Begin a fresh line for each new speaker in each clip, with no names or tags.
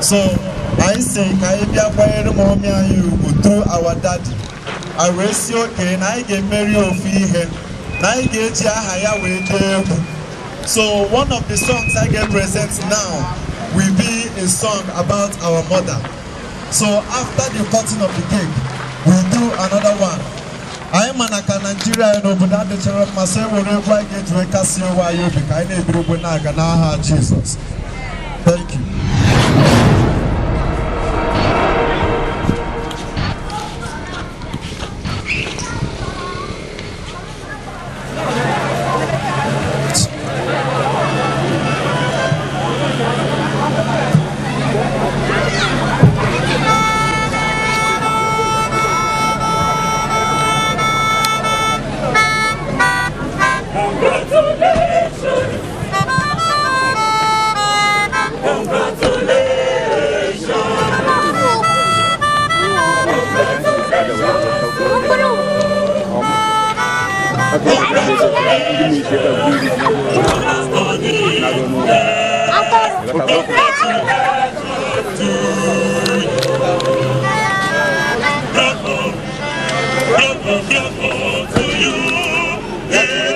So anyị si ka anyị bịa kwanyere mummy anyị ugwu through our daddy. Anyị wee si oke na anyị ga-emeri ofu ihe na anyị ga-eji aha ya wee dee egwu. So one of the songs I get present now will be a song about our mother. So after the cutting of the cake, we do another one. Anyị ma na ka Naijiria anyị n'obodo adịchara mma, so e were egwu anyị ga-eji wee kasie onwe anyị obi ka anyị na-ebiri egwu na-aga n'aha Jizọs. Thank you.
Congratulations! Congratulations! Congratulations to you. Bravo, bravo, bravo to you. Yeah.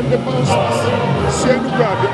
Ndị pastors si Enugu abịa.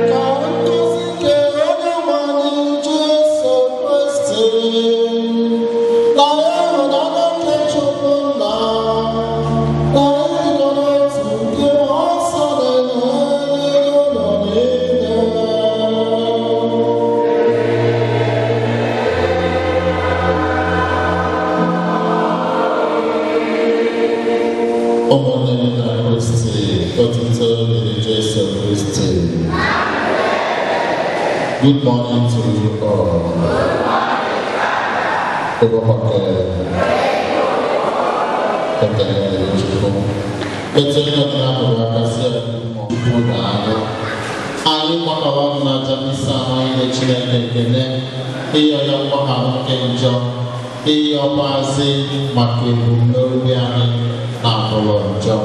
Ka ngọzi nke onye nwe anyị Jesu Kristi na ịhụnanya nke Chukwu Nna na ịdọ n'otu nke Mmụọ Nsọ na-enye unu niile. Ụmụnne m na Kristi, otuto dịrị Jesu Kristi. Good morning to you all. Ụbọchị ekele dịrị Chukwu. Metụ onye ọbụla hụrụ aka sị ya, "Chukwu, daalụ." Anyị gbakọrọ ọnụ na aja misa anyị nye Chineke ekele, ịyọ ya mgbaghara nke njọ, ịyọkwazị maka ebumnobi anyị na abụrụ njọ.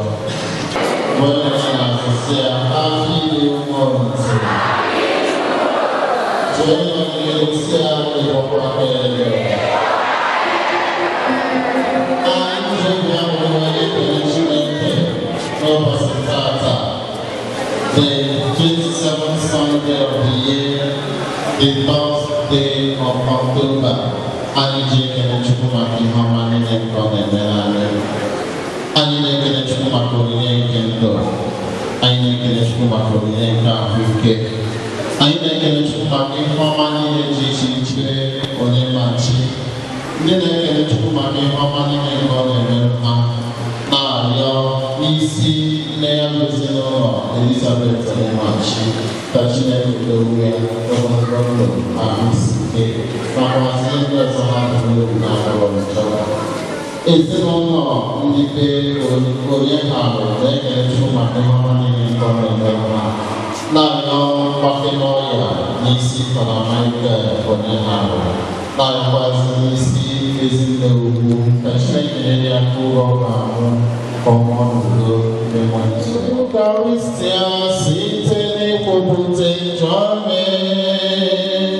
Wee na asịsị ya afọ iri ụmụ jee nọgide si ya ịgbakwa aka ebe. Anyị ji obi aṅụrị wee na-ekele Chineke n'ụbọchị tata, the 27th Sunday of the year, the third day of October. Anyị ji ekele Chukwu maka ihe ọma niile nke ọ na-emere anyị. Anyị na-ekele Chukwu maka onyinye nke ndụ. Anyị na-ekele Chukwu maka onyinye nke ahụike. Anyị na-ekele Chukwu maka ihe ọma niile dị iche iche onye machi. Ndị na-ekele Chukwu maka ihe ọma niile nke ọ na-emere ha na-arịọ n'isi nne ya bụ ezinụlọ Elizabeth Onyemachi ka Chineke dowe ya ogologo ndụ, ahụ isi ike, nakwazi ndị ọzọ ha bụ n'obi na-abụrụ njọ. Ezinụlọ ndị be onye ha na-ekele Chukwu maka ihe ọma niile nke ọ na-emere ha, na-arịọ mgbake n'ọrịa n'isi Fada Michael onye ha, na-arịọkwazị n'isi ezinne ugwu ka Chineke nyere ya aka ụgwọ ọ ga-ahụ ka ọnwa n'udo ndị Eukaristia site n'ikwupụta njọ mee.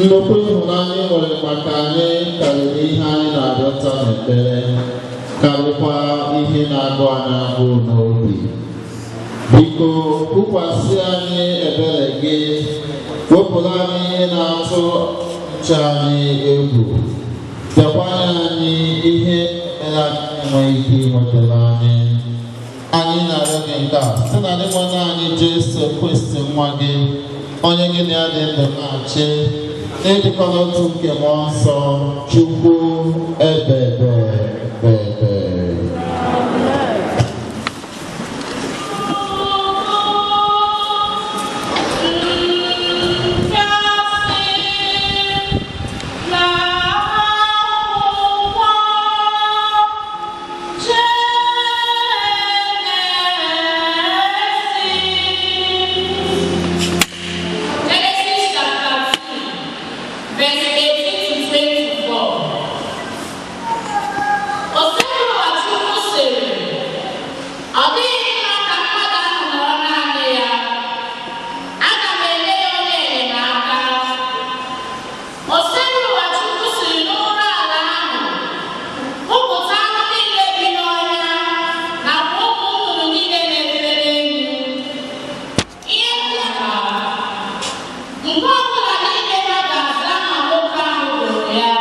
Nnukwu ịhụnanya ị nwere maka anyị karịrị ihe anyị na-arịọta n'ekpere, karịkwa ihe na-agụ anyị agụụ n'obi. Biko kwukwasị anyị ebere gị, wepụrụ anyị ihe na-atụ nche anyị egwu, bịakwanye anyị ihe mere anyị enweghị ike inwetara anyị. Anyị na-arịọ gị nke a site na Dinwenụ anyị Jesu Kristi nwa gị, onye gị na ya dị ndụ na-achị n'ịdịkọ n'otu nke Mmụọ Nsọ, Chukwu ebebe ebebe.
Genesis chapter 2, verse 18 to 24. Osebụwa Chukwu sịrị, ọ dịghị mma ka mmadụ ahụ nọrọ naanị ya. Aga m enye ya onye enyemaka. Osebụwa Chukwu siri n'ụra ala ahụ kpụpụta anụ niile bi n'ọhịa nakwa ụmụ nnụnụ niile na-efe n'elu. Ihe ndị a nke ọ bụla n'ime ha ga-aza aha nwoke ahụ gụrụ ya.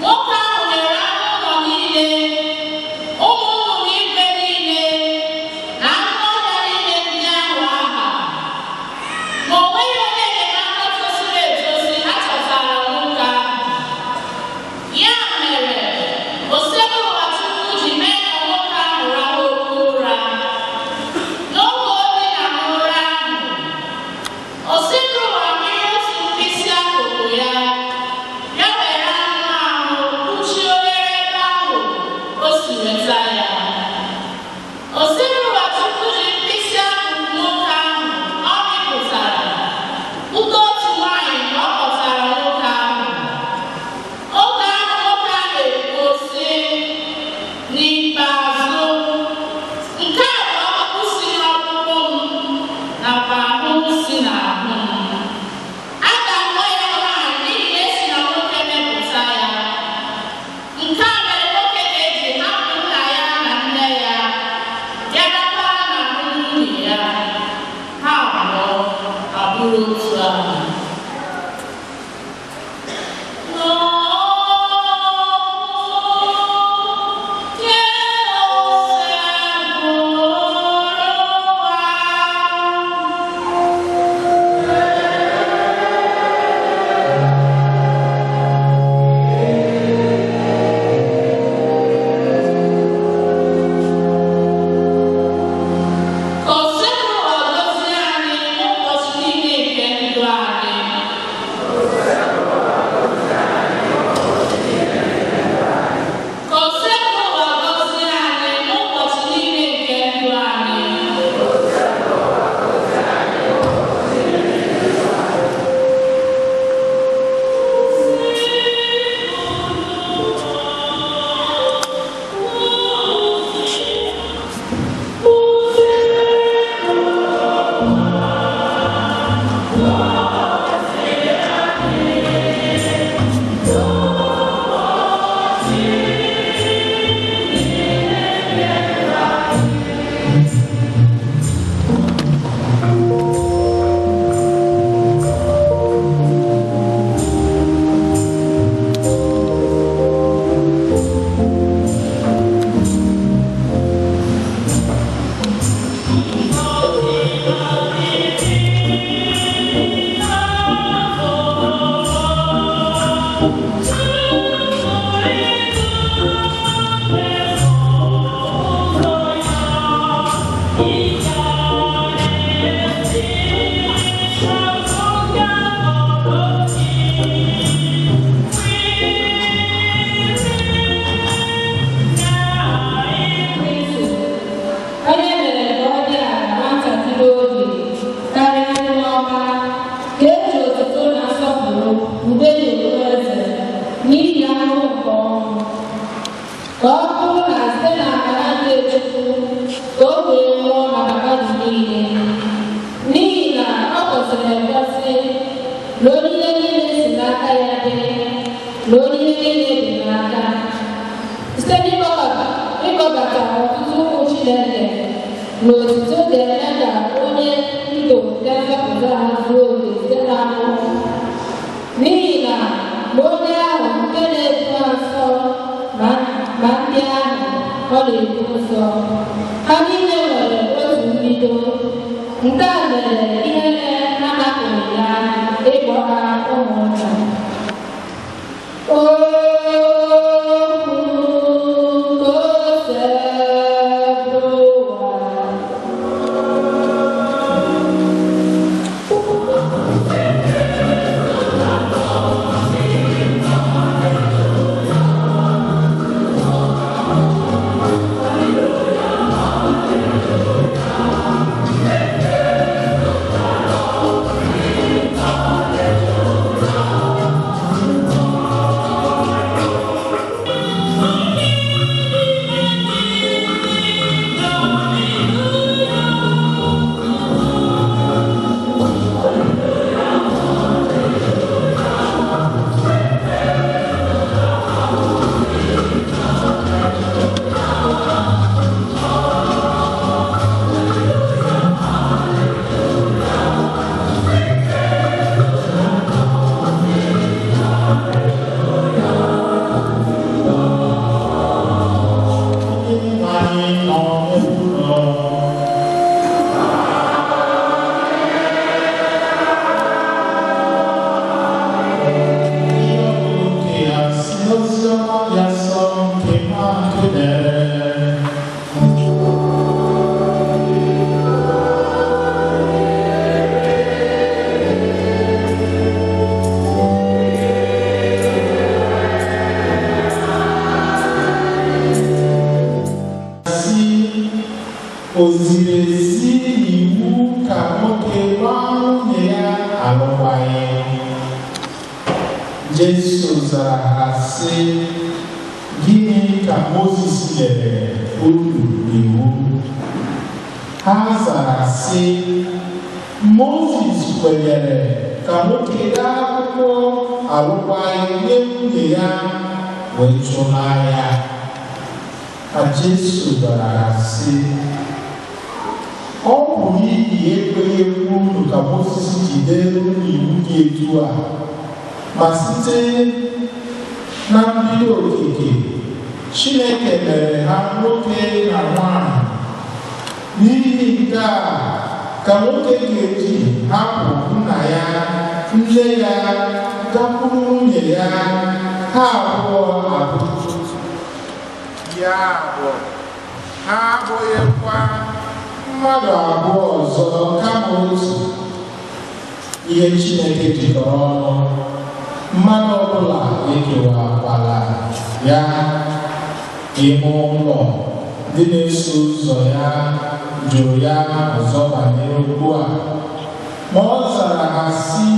Nwoke ahụ nyere anụ ụlọ niile, ụmụ nnụnụ igwe niile, na anụ ọhịa niile ndị ahụ aha. Ma o nweghị onye enyemaka tosiri etosi a chọtara nwoke ahụ. Ya mere, Osebụwa Chukwu ji mee ka nwoke ahụ rahụ oke ụra. N'oge o dina n'ụra ahụ, Osebụwa mmiri otu mkpịsị akụkụ ya, ya were anụ ahụ kpuchie oghere ebe ahụ o si nweta ya. Osebụwa Chukwu ji mkpịsị akụkụ nwoke ahụ ọ mịpụtara kpụta otu nwaanyị ka ọ kpọtara nwoke ahụ. Oge ahụ nwoke ahụ ekwuo sị, n'ikpeazụ, nke a bụ ọkpụkpụ si n'ọkpụkpụ m nakwa ahụ si n'ahụ m. A ga-akpọ ya nwaanyị n'ihi na esi na nwoke mepụta ya. Nke a mere nwoke ga-eji hapụ nna ya na nne ya, bịa rapara n'ahụ nwunye ya. Ha abụọ abụrụ otu ahụ. Ka Osebụwa gọzie anyị n'ụbọchị niile nke ndụ anyị. Ka Osebụwa gọzie anyị n'ụbọchị niile nke ndụ anyị.
Onye mere ka ọ dị ala nwatakịrị oge karịa ndị ọma, ka e ji otuto na nsọpụrụ ube ya okpueze n'ihi ahụhụ nke ọnwụ, ka ọ bụrụ na site n'amara nke Chukwu ka o wee nwụọ maka mmadụ niile, n'ihi na ọ kwesịrị ekwesị na onye Na onye ihe niile dị n'aka site n'ịkpọbata ọtụtụ ụmụ Chineke na otuto ga-eme ka onye ndụ nke nzọpụta ha zuo oke site n'ahụhụ, n'ihi na ma onye ahụ nke na-edu ha nsọ ma ndị ahụ ọ na-edu nsọ, ha niile nwere otu mbido. Nke a mere ihere anapụghị ya ịkpọ ha ụmụnna. Okwu ka o sebụrụ ụwa.
Anyị ọhụrụ. Ihe oke ya si n'oziọma ya sọ nke Mak dere. Si o ziri ezi iwu ka nwoke gbaa nwunye ya alụkwaghịm? Jesu zara ha sị, gịnị ka Mozis nyere unu n'iwu? Ha zara sị, Mozis kwenyere ka nwoke gaa akwụkwọ alụkwaghịm nye nwunye ya wee chụlaa ya. Ka Jesu gwara ha sị, ọ bụ n'ihi ekweghị ekwe unu ka Mozis ji dere unu iwu dị etu a, ma site na mbido okike, Chineke mere ha nwoke na nwanyị. N'ihi nke a ka nwoke ga-eji hapụ nna ya, nne ya, gakwuru nwunye ya, ha abụọ abụrụ otu.
Ya bụ, ha abụghịkwa
mmadụ abụọ ọzọ kama otu. Ihe Chineke jikọrọ ọnụ, mmadụ ọbụla ekewakwala ya. Ime ụlọ ndị na-eso ụzọ ya jụrụ ya ọzọ banyere okwu a, ma ọ zara ha sị,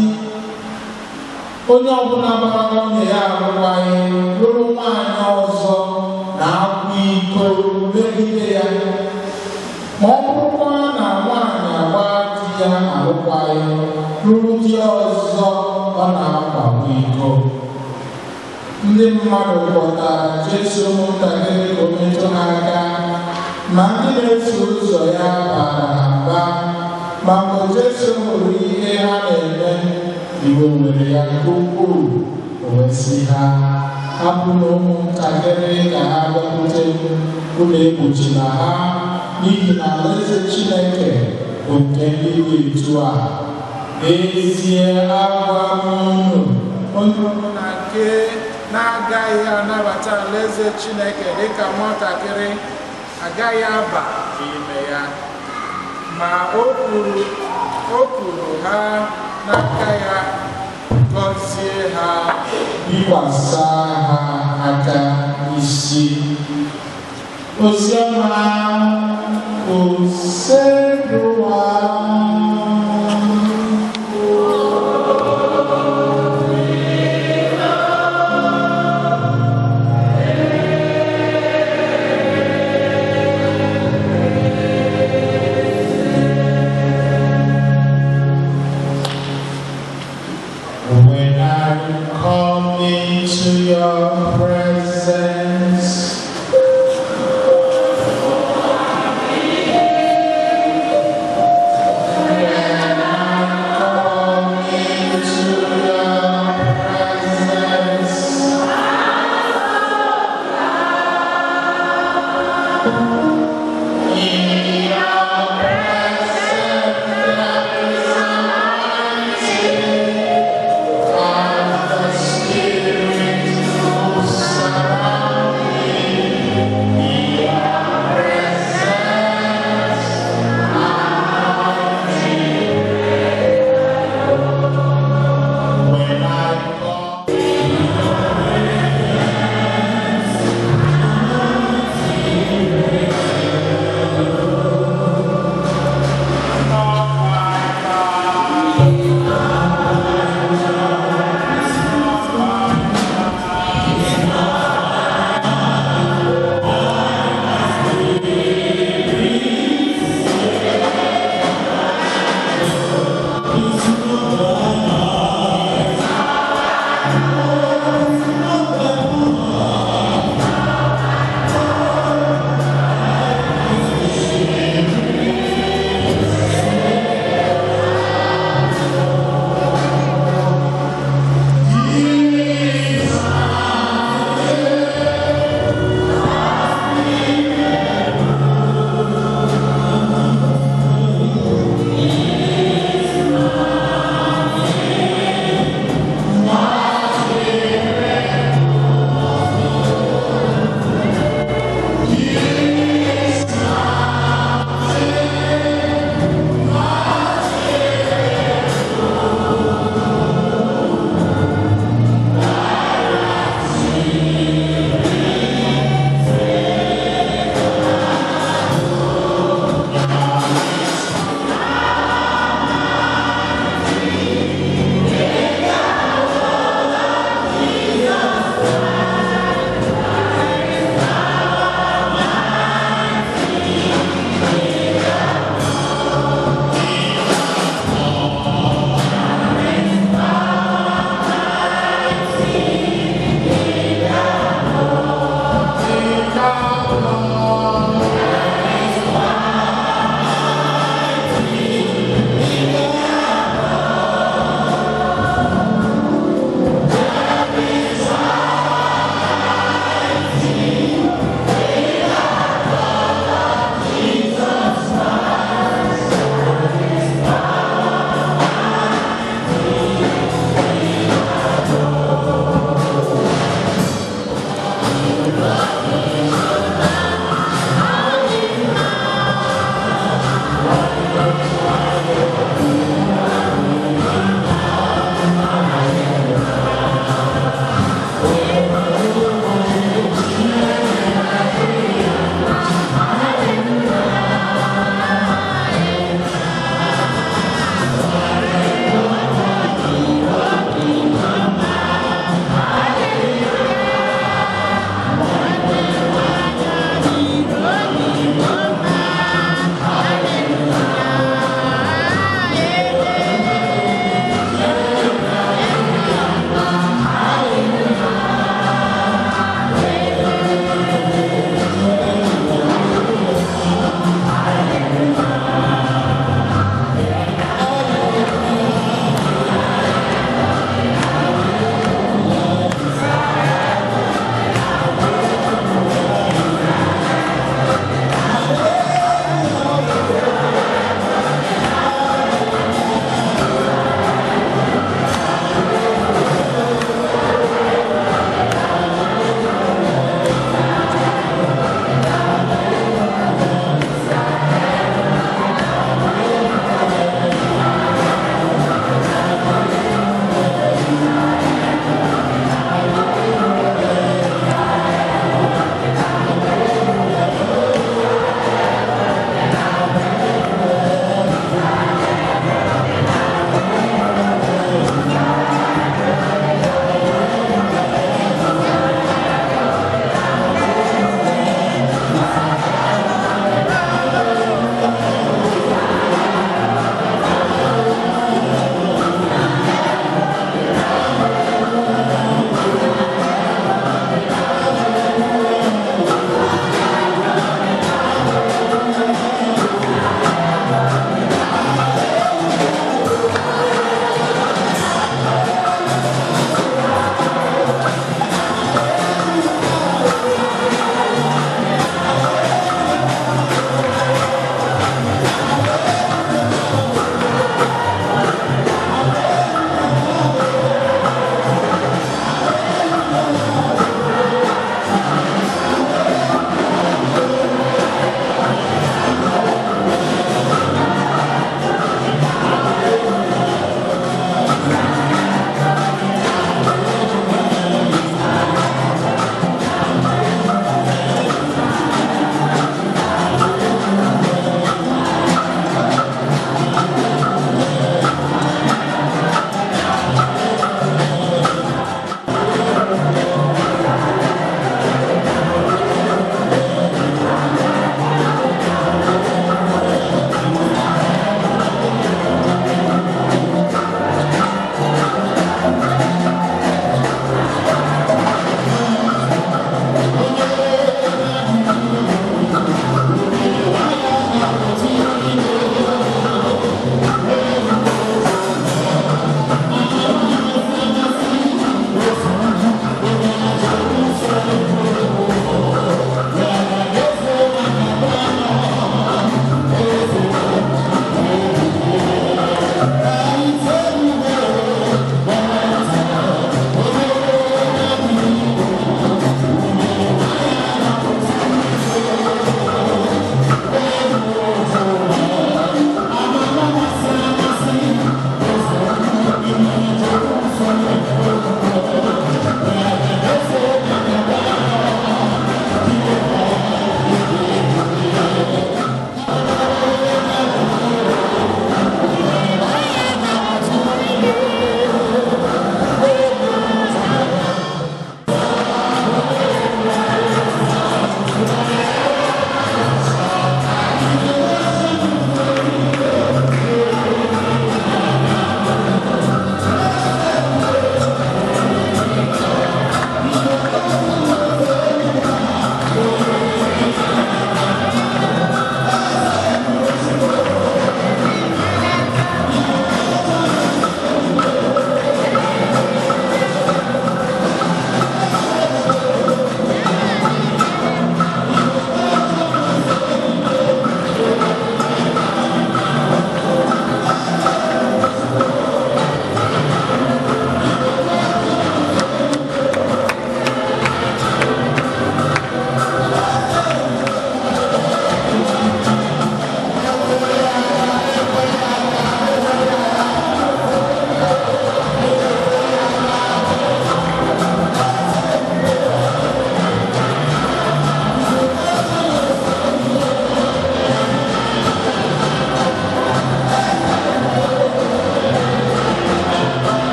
onye ọbụla gbara nwunye ya alụkwaghịm lụrụ nwaanyị ọzọ na-akwa iko megide ya. Ma ọ bụrụkwa na nwaanyị agbaa di ya alụkwaghịm lụrụ di ọzọ, ọ na-akwakwa iko. Ndị mmadụ kpọtara Jesu ụmụntakịrị ka o metụ ha aka, ma ndị na-eso ụzọ ya bara ha mba. Ma mgbe Jesu hụrụ ihe ha na-eme, iwe were ya nke ukwuu, o wee sị ha, hapụnụ ụmụntakịrị ka ha bịakwute m, unu egbochila ha, n'ihi na alaeze Chineke bụ nke ndị dị etu a. N'ezie agwa m unu,
onye ọbụla nke na-agaghị anabata alaeze Chineke dịka nwatakịrị agaghị aba n'ime ya. Ma o kwuru ha n'aka ya, gọzie ha.
Bikwasa ha aka isi. Oziọma Osebụwa. Mgbe I come into your presence? Can I come into your presence? In your presence there is anointing, and the Spirit moves.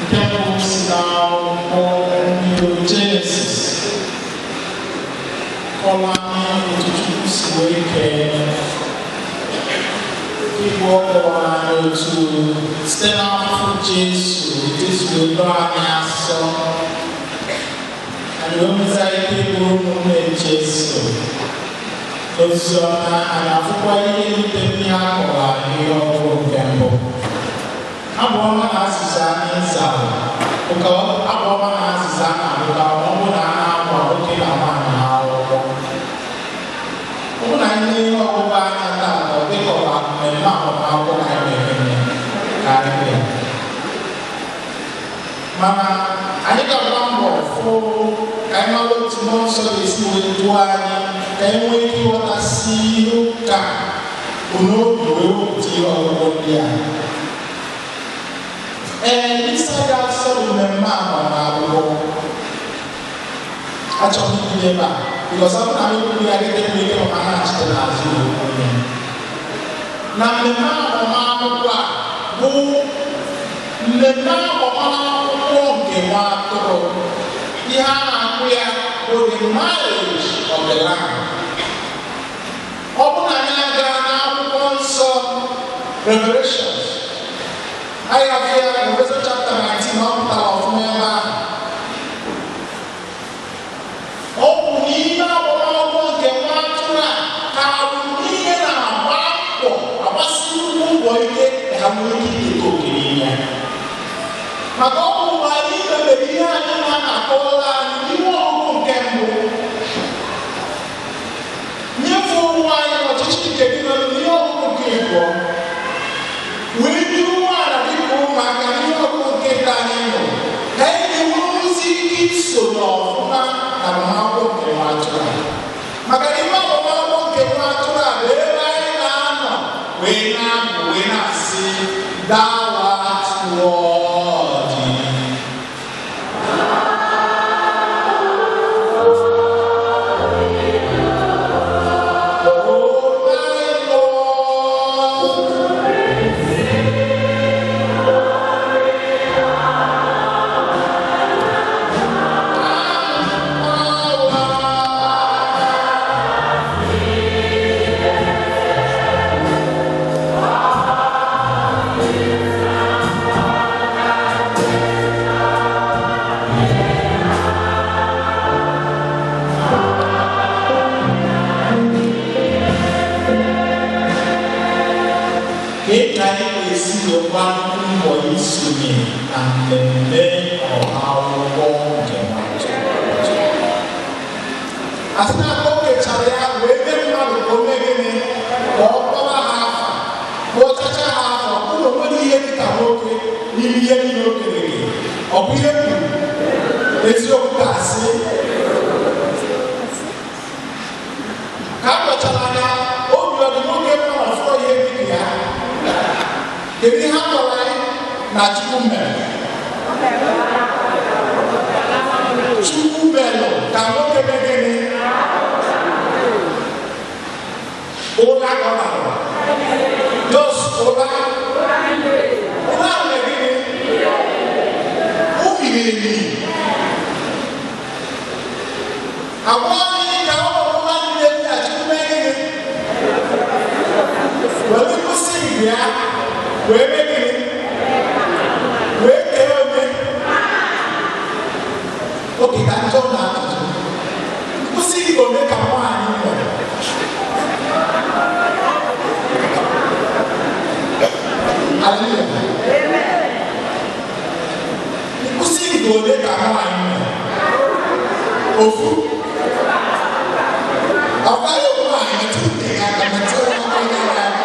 Nke mbụ si n'akwụkwọ mbido Jenesis kọwaa anyị otu Chukwu si wee kee. Igbo kọwara anyị otu site n'afọ Jesu, Jesu wee doo anyị asọ, anyị wee nweta ike ịbụrụ ụmụnne Jesu. Ozi ọma anyị afụkwa ihe nrite ihe a kọrọ anyị ihe ọhụrụ. Nke mbụ, abụ ọma na azịza anyị zara ụka, abụ ọma na azịza na-abụka ọ bụ na a na-agba nwoke na nwaanyị ha akwụkwọ. Ọ bụ na anyị ihe ọgụgụ anya taa, ọ dịka ọ bụ mmemme agbamakwụkwọ ka anyị na-eme ka anyị bịa, mana anyị ga-agba mbọ fụ ka anyị mara otu Mmụọ Nsọ ga-esi wee duo anyị, ka anyị nwee ike ịghọtasị ihe ụka bụ n'obi wee wepụta ihe ọgụgụ ndị a. Ee, ịsa gị asọ bụ mmemme agbamakwụkwọ. Achọrọ m ibido ebe a because ọ bụ na m ekwuru ya gịta enwere ike maka na-achịte n'azụ okwu na mmemme agbamakwụkwọ a bụ mmemme agbamakwụkwọ nke nwa atụrụ. Ihe a na-akpụ ya bụ the marriage of the Lamb. Ọ bụ na anyị aga n'akwụkwọ nsọ Revelations, anyị afụ ya, Revelation chapter 19, ọ pụtara ọfụma ebe ahụ. Ọ bụ n'ime agbamakwụkwọ nke nwa atụrụ a ka agbụrụ niile na-agba mbọ, agbasi nnukwu mbọ ike ka ha nwee ike iketa oke n'ime ya, maka ọ bụ mgbe anyị mebere ihe anyị na na-akọwara anyị n'ihe ọgụgụ nke mbụ, nyefee onwe anyị n'ọchịchị nke dị n'elu n'ihe ọgụgụ nke ịbụọ, wee dị umeala dịka ụmụaka n'ihe ọgụgụ nke nke anyị nọ, ka anyị ga-enwezi ike isonye ọfụma na agbamakwụkwọ nke nwa atụrụ a. Maka na ime agbamakwụkwọ nke nwa atụrụ a bụ ebe anyị na-anọ wee na-abụ wee na-asị, "Thou art worthy." Oh my Lord. Ka anyị ga-esi wee gbaa mbọ isonye na mmemme ọha akwụkwọ nke asị na aka o kechara ya wee nye mmadụ ka o mee gịnị? Ka ọ kpọba ha afa, kpọchacha ha afa. Ụlọ nwere ihe dịka nwoke n'ime ihe niile o kere eke. Ọ bụ ihe kwuru eziokwu ka asị ka a kpọchara anya obi ọ dị nwoke mma na ọfụrọ ihe dịka ya. Kedu ihe a kpọrọ anyị na Chukwu mere? Chukwu melụ ka nwoke mee gịnị? Ụra ka ọ na-arụ. Just ụra. Ụra mere gịnị? O miri emi. Agwa anyị ka ọ bụ ụra niile dị a, Chukwu mee gịnị? Were kwụsị ya wee mee gịnị? Wee kee onye oke ka njọ na ajụjụ. Nkwụsị ole ka nwaanyị nwere? Hallelujah. Nkwụsị igwe ole ka nwaanyị nwere? Ofu. Ọ gaghị nwaanyị metụ nke ya aka, metụ onye ya aka.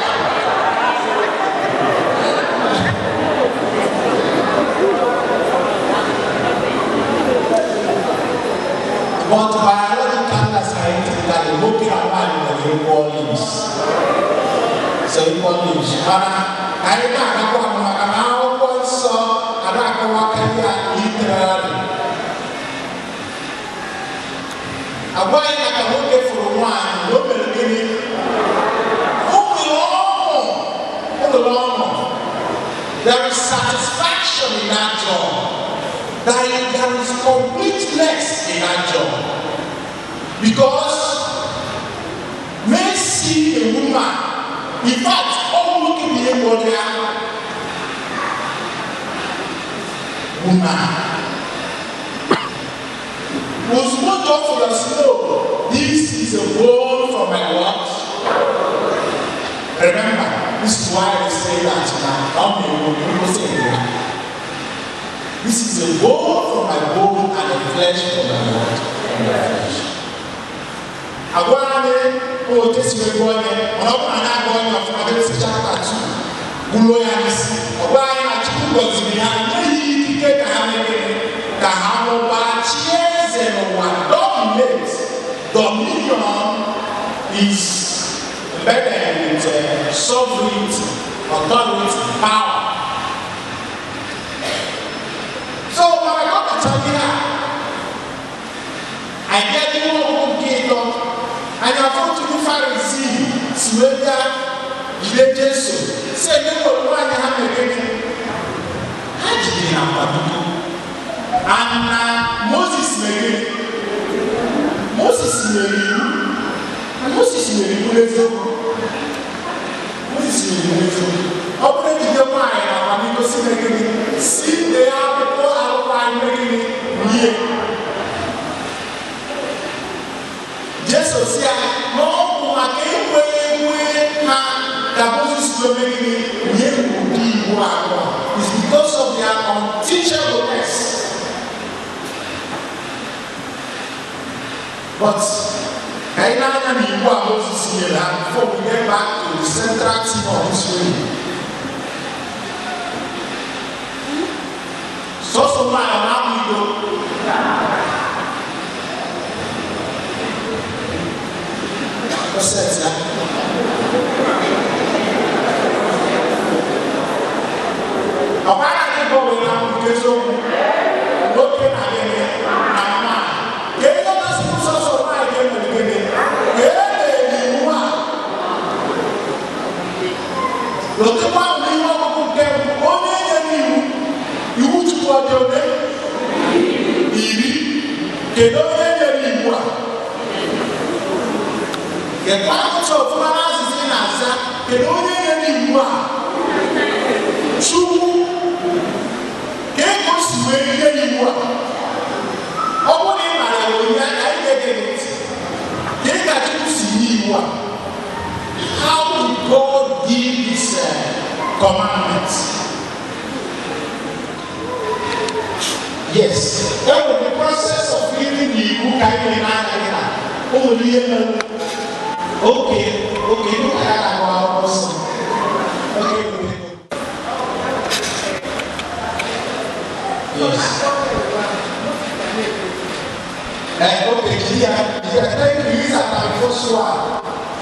But biologically and scientifically, nwoke na nwaanyị nwere equal limbs. So equal limbs. Mana anyị na-agakwa maka na akwụkwọ nsọ a na-akọwakarị ya literally. Agwa anyị na ka nwoke fụrụ nwaanyị na o mere gịnị? O nwere ọṅụ. O nwere ọṅụ. There is satisfaction in that job.
Because men see a woman, in fact, ọ bụ nwoke bụ ihe gwọrọ ya woman. Ozugbo John fụrụ sị, "No, this is a bone from my what?" Remember, this is why I say that na ọ na-ewu ngosi ya. This is a bone from my bone and a flesh from my what? From my flesh. Agwa anyị otu esi wee gụọ onye, mana ọ bụrụ na anyị agụ onye ọfụma, Genesis chapter 2, gwuruo ya n'isi. Ọ gwa anyị na Chukwu gọziri ha, nye ha ikike ka ha mee gịnị? Ka ha mụbaa, chie eze n'ụwa, dominate. Dominion is embedded with sovereignty, authority, power. So mana ka ọ kacha gị ha, anyị bịa n'ihe ọgụgụ nke ịtọ, anyị afọ otu ndị Farisii si wee bịa jide Jesu, si enye nwere nwaanyị ha mere gịnị? Ha jidere na akwamiko. And na Moses mere gịnị? Moses nyere iwu. Na Moses nyere iwu n'eziokwu. Moses nyere iwu n'eziokwu. Ọ bụrụ ejide nwaanyị na akwamiko, si mee gịnị? Si dee akwụkwọ alụkwaghịm, mee gịnị? Nye. Jesu si ya na ọ bụ maka ekweghị ekwe ha ka Moses wee mee gịnị? Nye ụdị iwu abụọ. It's because of their unteachableness. But ka anyị na-anya na iwu a Moses nyere ha before we get back to the central theme of this reading. Sọsọ nwaanyị ọ na-amụ iko. Ọsẹ ya. Ọkwa aka gị bụ wee na nke eziokwu. Nwoke na gịnị na nwaanyị. Ka ihe gosi sọsọ nwaanyị ka e mere gịnị? Ka e mere iwu a. Lotekwa m n'ihe ọgụgụ nke mbụ, onye nyere iwu, iwu Chukwu ọ dị ole? 10. Kedu onye nyere iwu a? Gekwa ntị ọfụma n'azịza ị na-aza. Kedu onye nyere iwu a? Chukwu. Ka ego si wee nye iwu a? Ọ bụrụ na ị mara ya onye aka, anyị ga-ege gị ntị. Ka ị ka Chukwu si nye iwu a? How did God give this commandment? Yes, e nwere the process of giving the iwu ka anyị na-ene anya gị na o nwere ihe mere. Oke, oke, ndị ụka ya na-agụ akwụkwọ nsọ. Oke, oke. Yes. Okay, jiri ya, jiri ya. Thank you, Isa na Joshua.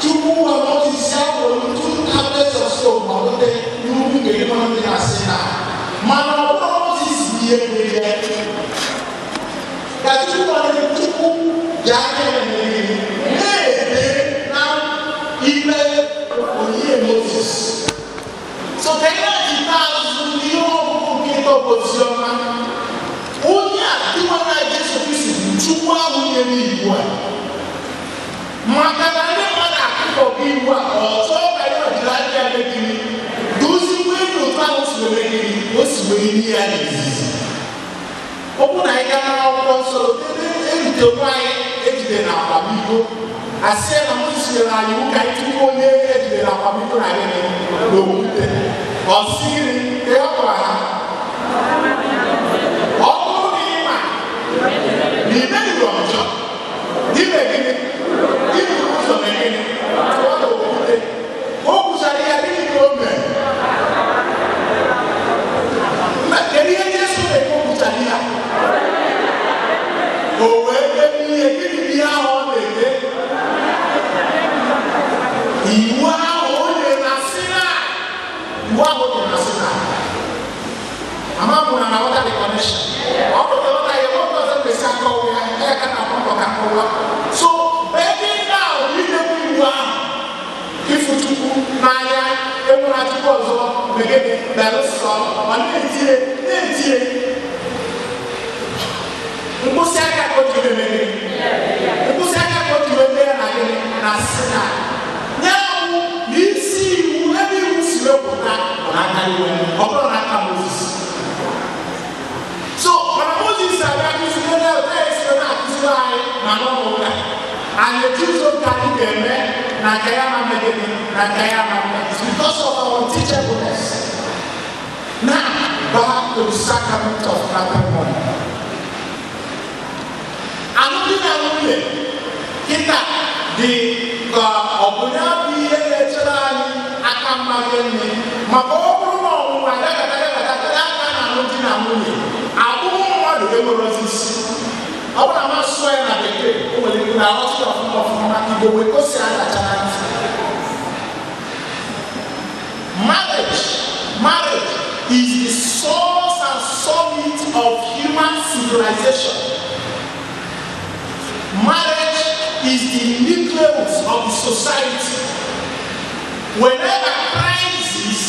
Chukwu wa Moses ya were two tablets of stone ma wete n'ugwu nke ịma ndị na-asị na. Mana ọ bụrụ Moses bụ ihe mere ya. Ka Chukwu nwere Chukwu ji aka ya mere na-ede na ime onyinye Moses. So ka anyị na-ejite azụ n'ihe ọgụgụ nke ịtọ bụ oziọma. Onye a dịwa na Jesu Kristi bụ Chukwu ahụ nyere iwu a. Maka na ndị mmadụ akụkọbụ iwu a, ọzọ ka ya jiri aka ya megiri, dozikwa enyi otu ahụ si wee megiri, o si wee nye ya n'izizi. Ọ bụ na anyị gaa n'akwụkwọ nsọ, ebe ejide nwaanyị ejide na akwamiko, asị ya na Moses nyere anyị iwu ka anyị tụpụ onye ejide na akwamiko na gịnị n'okwute. Ọ sị gịnị ka ya gwara ha? Ọ bụrụ na ị ma na ị meriri ọjọọ, ime gịnị? Gịnị bụ ụzọ na gịnị? Tụọ n'okwute. O kwuchara ya, gịnị ka o mere? Mba, kedu ihe Jesu na-ekwu o kwuchara ya? O wee debe ihe, gịnị bụ ihe ahụ ọ na-ede? Iwu ahụ o nyere na Sinai. Iwu ahụ o nyere na Sinai. Ama m na na-aghọta the connection. Ọ bụrụ na ịghọta ya, nwoke ọzọ na-esi akọwa ya, ya ka na-akpọ mbọ ka akọwa. So, ebe now idebe iwu ahụ, ịfụ Chukwu n'anya, enwere Chukwu ọzọ, megide, belụsọ, ọ na-etinye, na-etinye. Mkpịsị aka ka o ji eme gịnị? Mkpịsị aka ka iwe ọ bụrụ n'aka Moses. So mana Moses abịa kụziri na esi na-akụziri anyị na n'ụlọ ụka, anyị echuzo nke anyị ga-eme na nke ya ma megide na nke ya ma mme. It's because of our teachableness. Now, back to the sacrament of matrimony. Alụmdi na nwunye kịta dị ka ọ bụ ya bụ ihe na-echere anyị aka mmadụ nne, maka ọ bụrụ na ọnwụnwa gagata gagata gada aka na alụmdi na nwunye, abụghị mmadụ enwere isi. Ọ bụrụ na ma sụọ ya na Bekee, o nwere ike na aghọta ya ọfụma ọfụma. Igbo wee ka o si adacha na ntị. Marriage is the source and summit of human civilization. Marriage is the nucleus of the society. Whenever crisis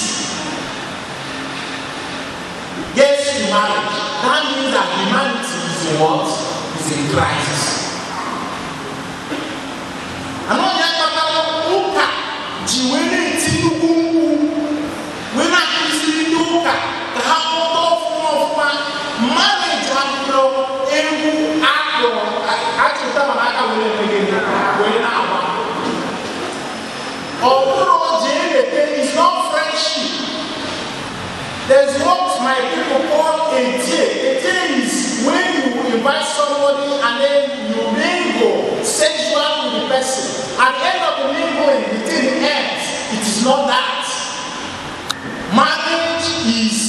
gets to marriage, that means that humanity is in what? Is in crisis. Anọ ya kpatara ụka ji wee na-eti nnukwu mkpu, wee na-akụziri ndị ụka ka ha mụta ọfụma ọfụma. Marriage abụrụ egwu akụrụ achịta mana aka wee na-eme gịnị, wee na-agba. Ọ bụrụ jee lete, is not friendship. There's what my people call a day. A day is when you invite somebody and then you mingle sexually with the person. At the end of the mingling, the thing ends. It is not that. Marriage is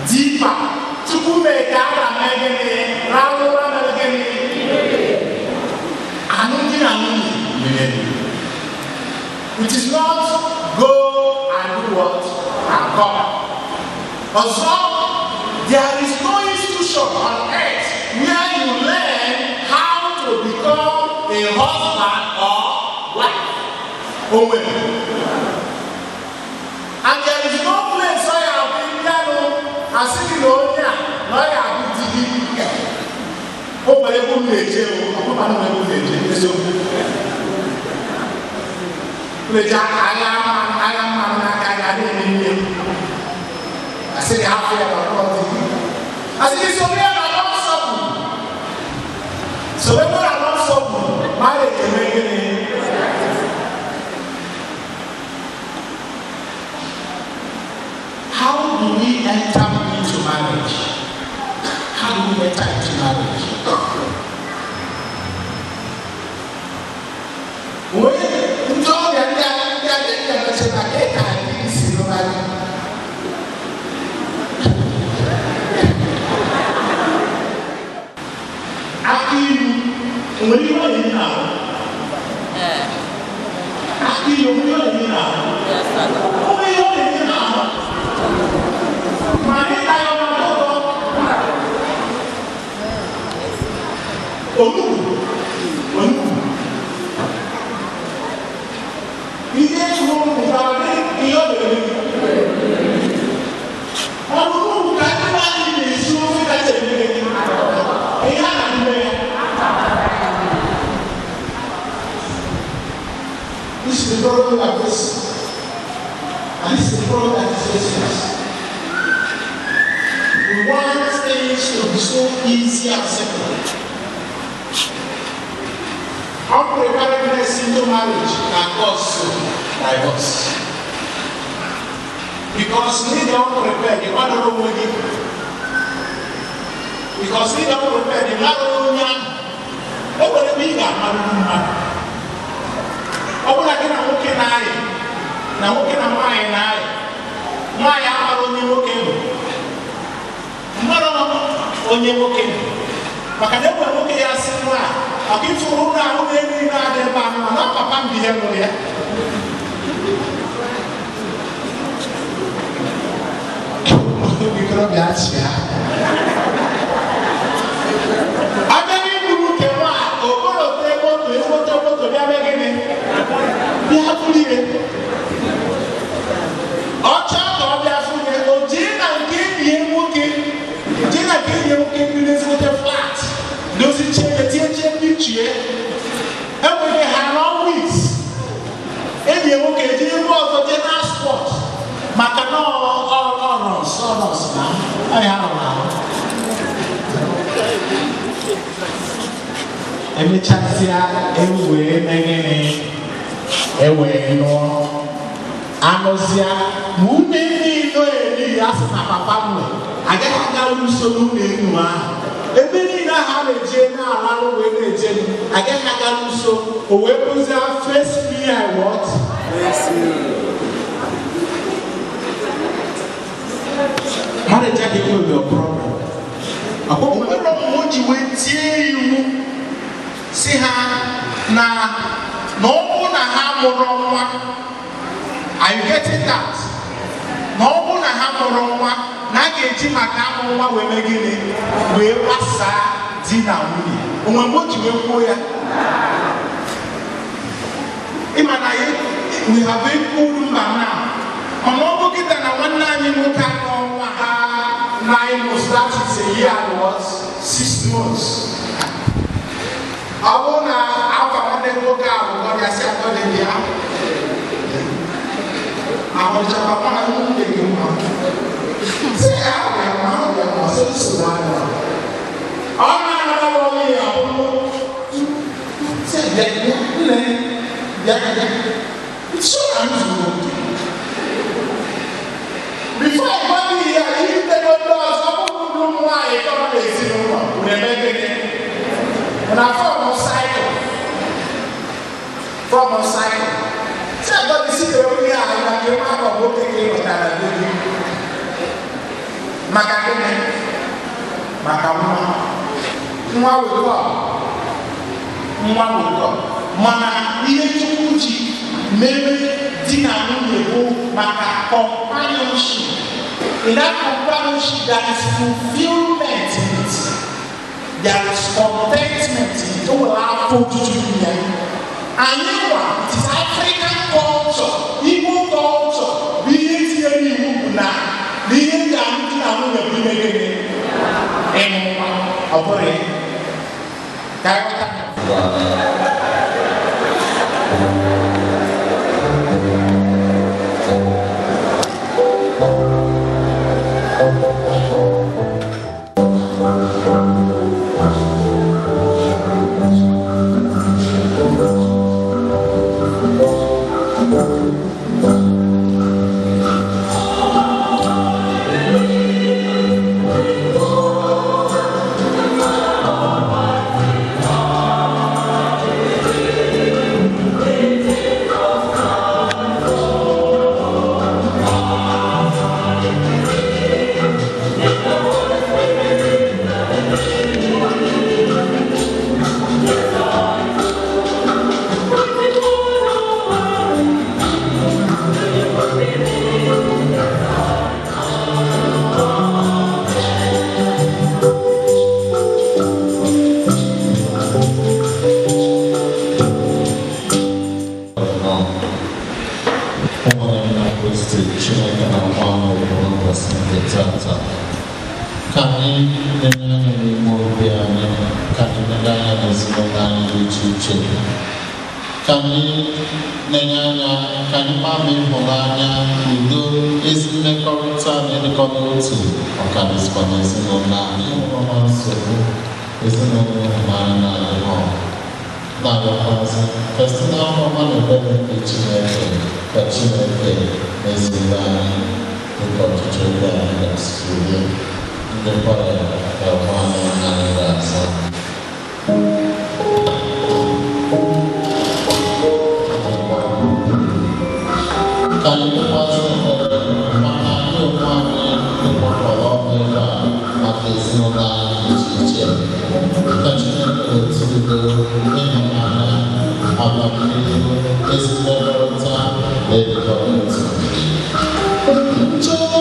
deeper. Chukwu mee ka a na gịnị rahụ ụra mere gịnị, alụmdi na nwunye mere. It is not go and do what and come. Ọzọ, there is no institution on earth where you learn how to become a husband or wife. O nwere. And there is no place ọ ya abụ bịanụ asị gị na onye a na ọ ya abụ di gị. O nwere ebe m na-eje o, ọbụma na ebe m na-eje eziokwu. M na-eje agha agha mmanụ n'aka gị adịghị eme ihe. Asị gị hapụ ya na ọkpọrọ di gị. Asị gị soro ya na ala nsọ kwuru. Soro na ala nsọ kwuru, ma a na-eme gịnị? How do we enter into marriage? How do we enter into marriage? Onye ndị ọrịa ndị a ndị a ndị a mechara ka ị ka anyị si lụba gị. Akụ ilu, o nwere ihe ọ na-enye n'ahụ? Akụ ilu, o nwere ihe ọ na-enye n'ahụ? O nwere ihe ọ na-enye n'ahụ? Ma ịta ya ọ na-atọ ụtọ? Onugbu, onugbu. Ihe tụrụ pụtara dị ihe ọ na-eme gị. Ọ bụ onugbu ka ndị nwaanyị na-esi ofe kacha eme gị. Ihe a na-eme ya. This is the problem we are facing. And this is the problem that is facing us. We want things to be so easy and simple. Unpreparedness into marriage can cause divorce. Because we don't prepare, the other one will. Because we don't prepare, the other one will. Oh, but we got man. Ọ bụrụ na gị na nwoke na-ayị, na nwoke na nwaanyị na-ayị, nwaanyị amara onye nwoke bụ, mmadụ onye nwoke bụ, maka na enwere nwoke ya sị nwaanyị, ọka ifuru ụlọ ahụ na-elu ime adị ebe ahụ, mana papa m bụ ihe nwụrụ ya. Ikorobịa achị ha. Abịa n'iburu nke nwaanyị, okorote moto, ezigbote moto bịa mee gịnị? Bịa furu ihe. Ọ chọọ ka ọ bịa furu ihe, o jee na nke enyi ya nwoke, jee na nke enyi ya nwoke mmiri ezigbote flat, dozichie ya, tinyechie pichie. Enweghị ha nọ weeks. Enyi ya nwoke jee ebe ọzọ, jee na spọt, maka na Ọ ya rụrụ ahụ. Emechasịa, ewee mee gịnị? Ewee nụọ. Anụzịa ma ume niile erighị asị na papa m nwe agaghị aga usoro ụlọ enu ahụ ebe niile ahụ a na-eje na-alarụ wee na-eje, agaghị aga n'uso. O wee bụzie face me I what? Marriage adịghị your problem.
O nwere mgbe o ji wee tie iwu si ha na ọ bụ na ha mụrụ nwa. Are you getting that? Na ọ bụ na ha mụrụ nwa, na a ga-eji maka amụ nwa wee mee gịnị? Wee gbasaa di na nwunye. Onwe mgbe o ji wee kwuo ya? Ịma na ya we have equal mba na mana ọ bụ kịta na nwanne anyị nwoke anọ nwa ha 9 months, that is a year and what, 6 months. Ọ bụrụ na afa nwanne nwoke a bụ ọrịa si atọ dị ya ahụchakwa nwaanyị nwunye gị mma sị ya ahụ ya ma ahụ ya ma sị nsogbu anya ọ na-anara onye ya ọhụrụ sị bịa bịa nne bịa bịa so na nzukọ before ị gwa m ihe a ihe ndebe ndị ọzọ ọ bụrụ ụmụ nwaanyị tọrọ n'ezinụlọ unu eme gịnị? Na form cycle, form cycle tí àgbọ̀ ti sí ìwé wíwí àgbà kí wọ́n á bọ̀ bó kékeré ọ̀tàrà lórí maka gịnị? Maka nwa. Nwa wekọ, nwa wekọ. Mana ihe Chukwu ji mere di na nwunye bụ maka companionship. In that companionship, there is fulfillment in it, there is contentment in it. O nwere afọ ojuju n'ime ya. Anyị nwa, it is African culture, Igbo culture bụ ihe tinyere iwu bụ na ihe ndị alụ di na nwunye bụ ime gịnị? Ịmụ nwa. Ọ bụrụ ya ka anyị ghọta.
Ụmụnne na Kristi, Chineke na-akpọ anyị oku n'ụbọchị nke tata ka anyị lenye anya n'ime obi anyị, ka anyị lenye anya n'ezinụlọ anyị dị iche iche, ka anyị lenye anya ka anyị maa ma ịhụnanya, udo, ezi mmekọrịta na ịdịkọ n'otu ọka dịzikwa n'ezinụlọ anyị. Ịhụrụ na nsogbu ezinụlọ ịhụnanya na-adịghị na-arịọkwazị ka site n'afọ ọma na ebere nke Chineke, ka Chineke meziere anyị dịka ọchịchọ obi anyị ga-asị. Ndị kwaya ga-agwa anyị ihe anyị ga-aza. Ka anyị kpekwazị ekpere maka anyị onwe anyị ndị gbakọrọ ọnụ ebe a, maka ezinụlọ anyị dị iche iche, ka Chineke weta udo, ịhụnanya, agamnihu, ezi mmekọrịta na ịdịkọ n'otu. Nchebe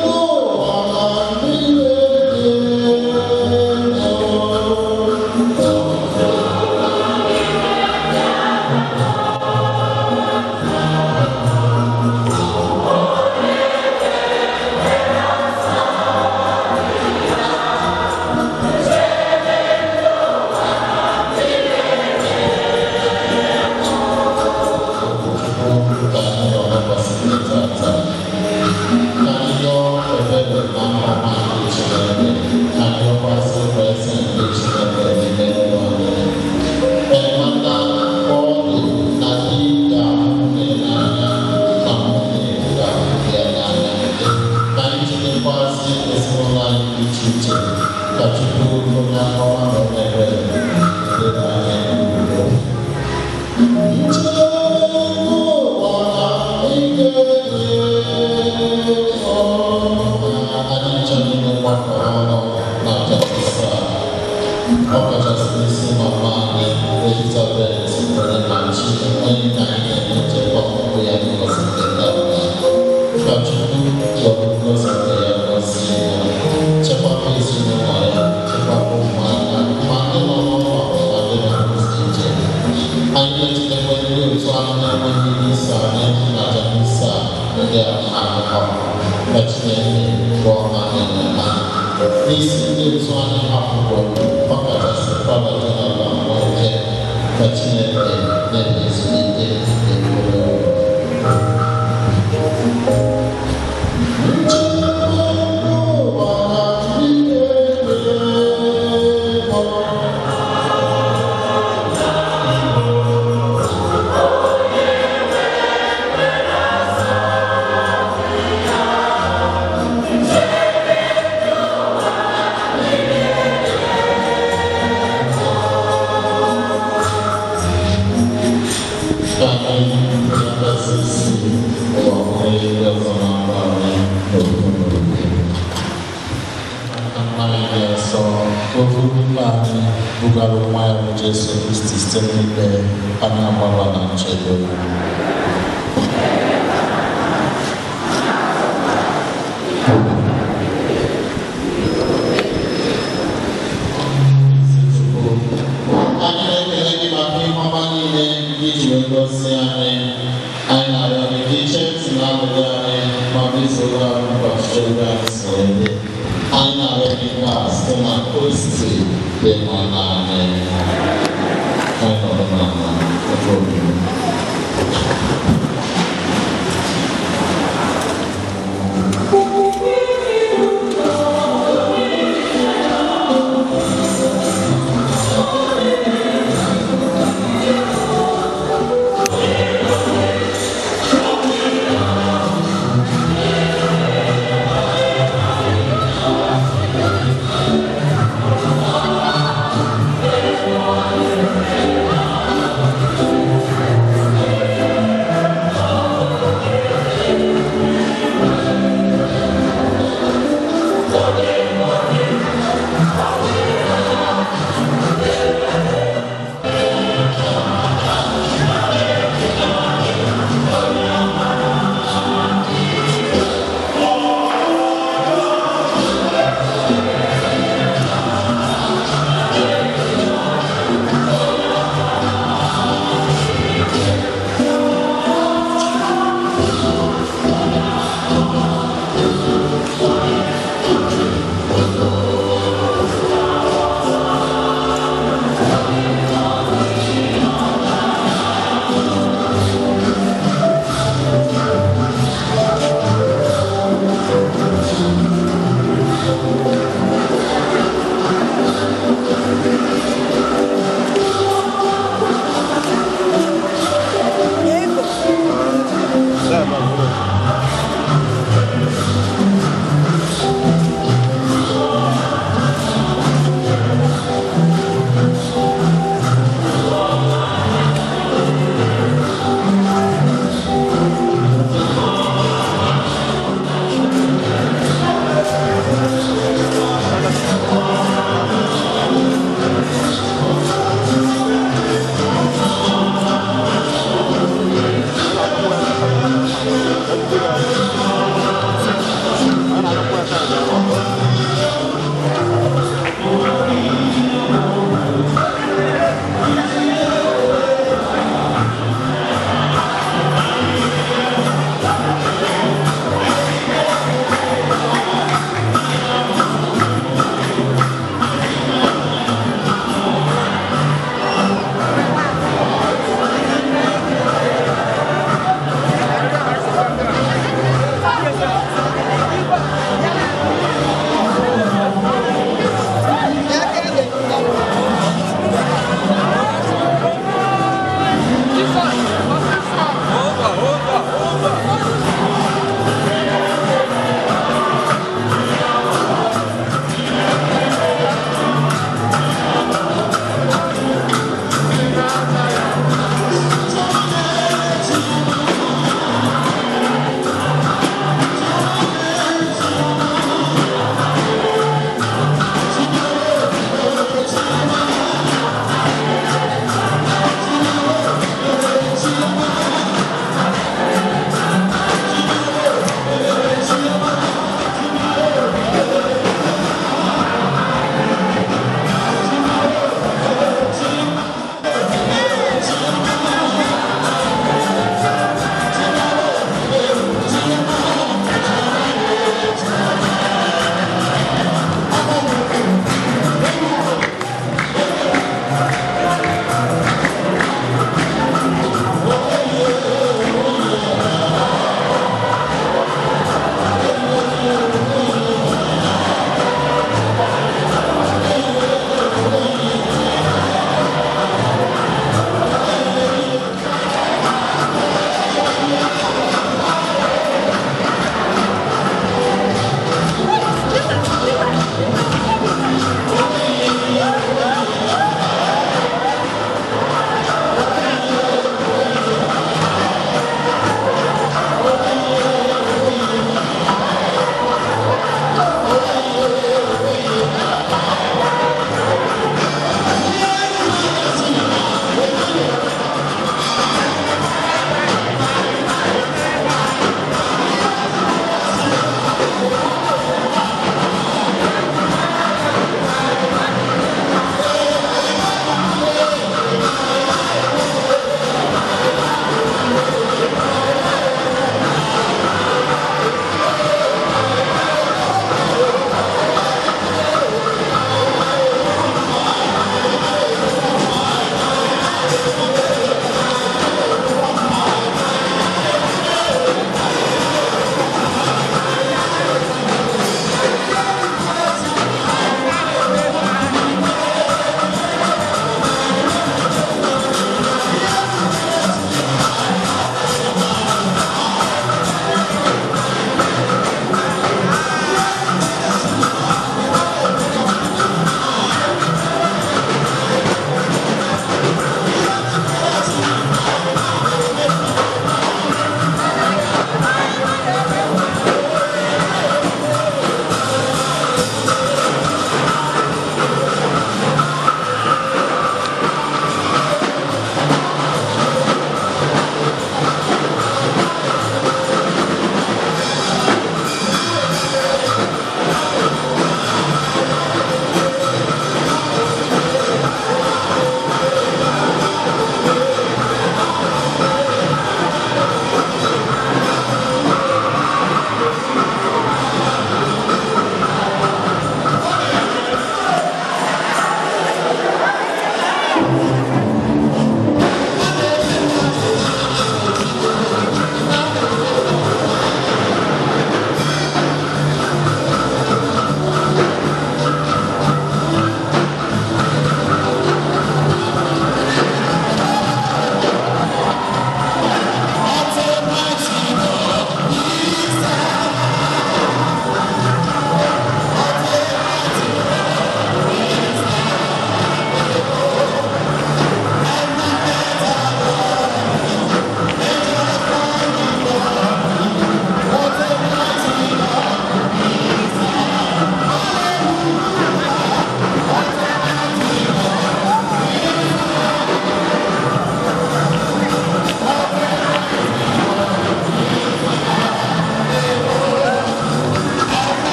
n'ụwa na niile dị elu. Ka anyị. Ka Chukwu onye aka ọma na onye ebere debe anyị n'udo. Anyị ncha niile gbakọrọ ọnụ na Aja Misa a, ọ kachasị n'isi mama anyị Elizabeth Onyemachi, onye ka anyị na-eme nchekwa ọmụmụ ya n'ụbọchị nke taa. Ka Chukwu were ngọzi nke ya gọzie ya, chekwaba ezinụlọ ya, chekwaba ụmụaka, ma ndị nọ n'ụlọ ma ndị nọ n'ụzọ ije. Anyị na-echekwa ndị otu anyị na-enweghị ike iso anyị na Aja Misa ndị a akụkọ. Ka Chineke gwọọ ha nyere ha. N'isi ndị otu anyị hapụrụ, ọkachasị Fada Jonathan Nweke, ka Chineke na-ezulite nke mkpụrụ obi. Ka anyị na-akasi isi ụwa onye ndị ọzọ na-agba anyị n'okpuru n'obi. Nna anyị dị nsọ, ofu nna anyị bugara nwa ya bụ Jesu Kristi site n'ikpe anyị agbaba na nchedo. Anyị na-ekele gị maka ihe ọma niile nke i ji wee gọzie anyị. Anyị na-arịọ gị ka i chee ntị n'arịrịọ anyị ma mezuoro anyị ụbọchị oge anyị si wee dị. Anyị na-arịọ gị nke a site na Kristi dị mma n'anyị. Anyị nọrọ n'ala ebe obibi.
Thank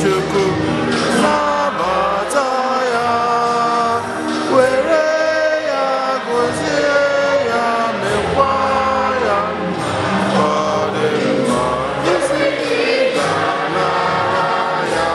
Chukwu nabata ya, were ya gọzie ya, mekwa ya ọ dị mma, isi ga-anara ya.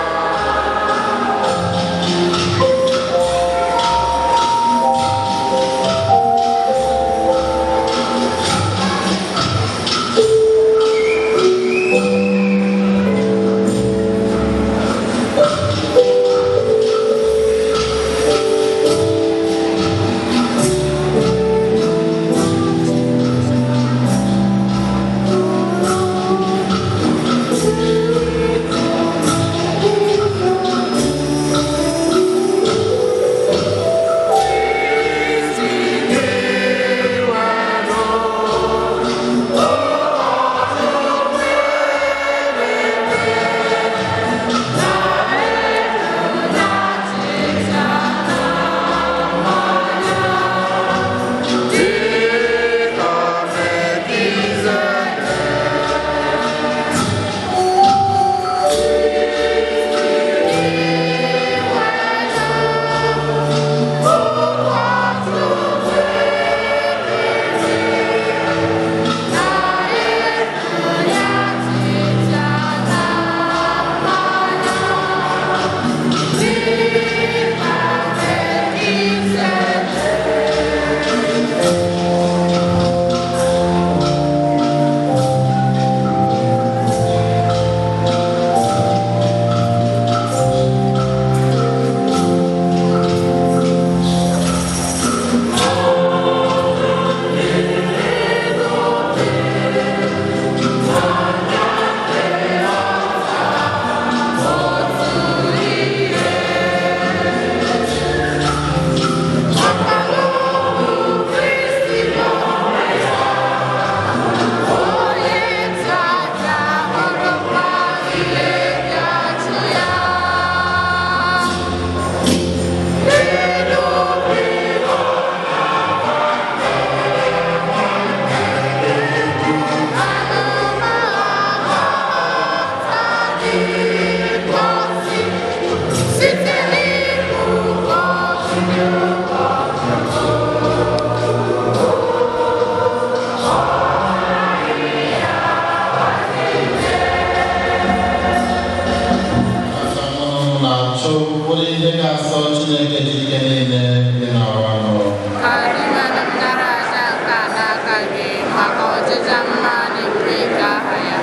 Na-achụ bụrụ ihe ga-asọ Chineke ji ike niile dị n'ụwa nọ.
Ka Dinwenụ m nara aja nke a n'aka gị maka ọdịja mma na ebube nke aha ya,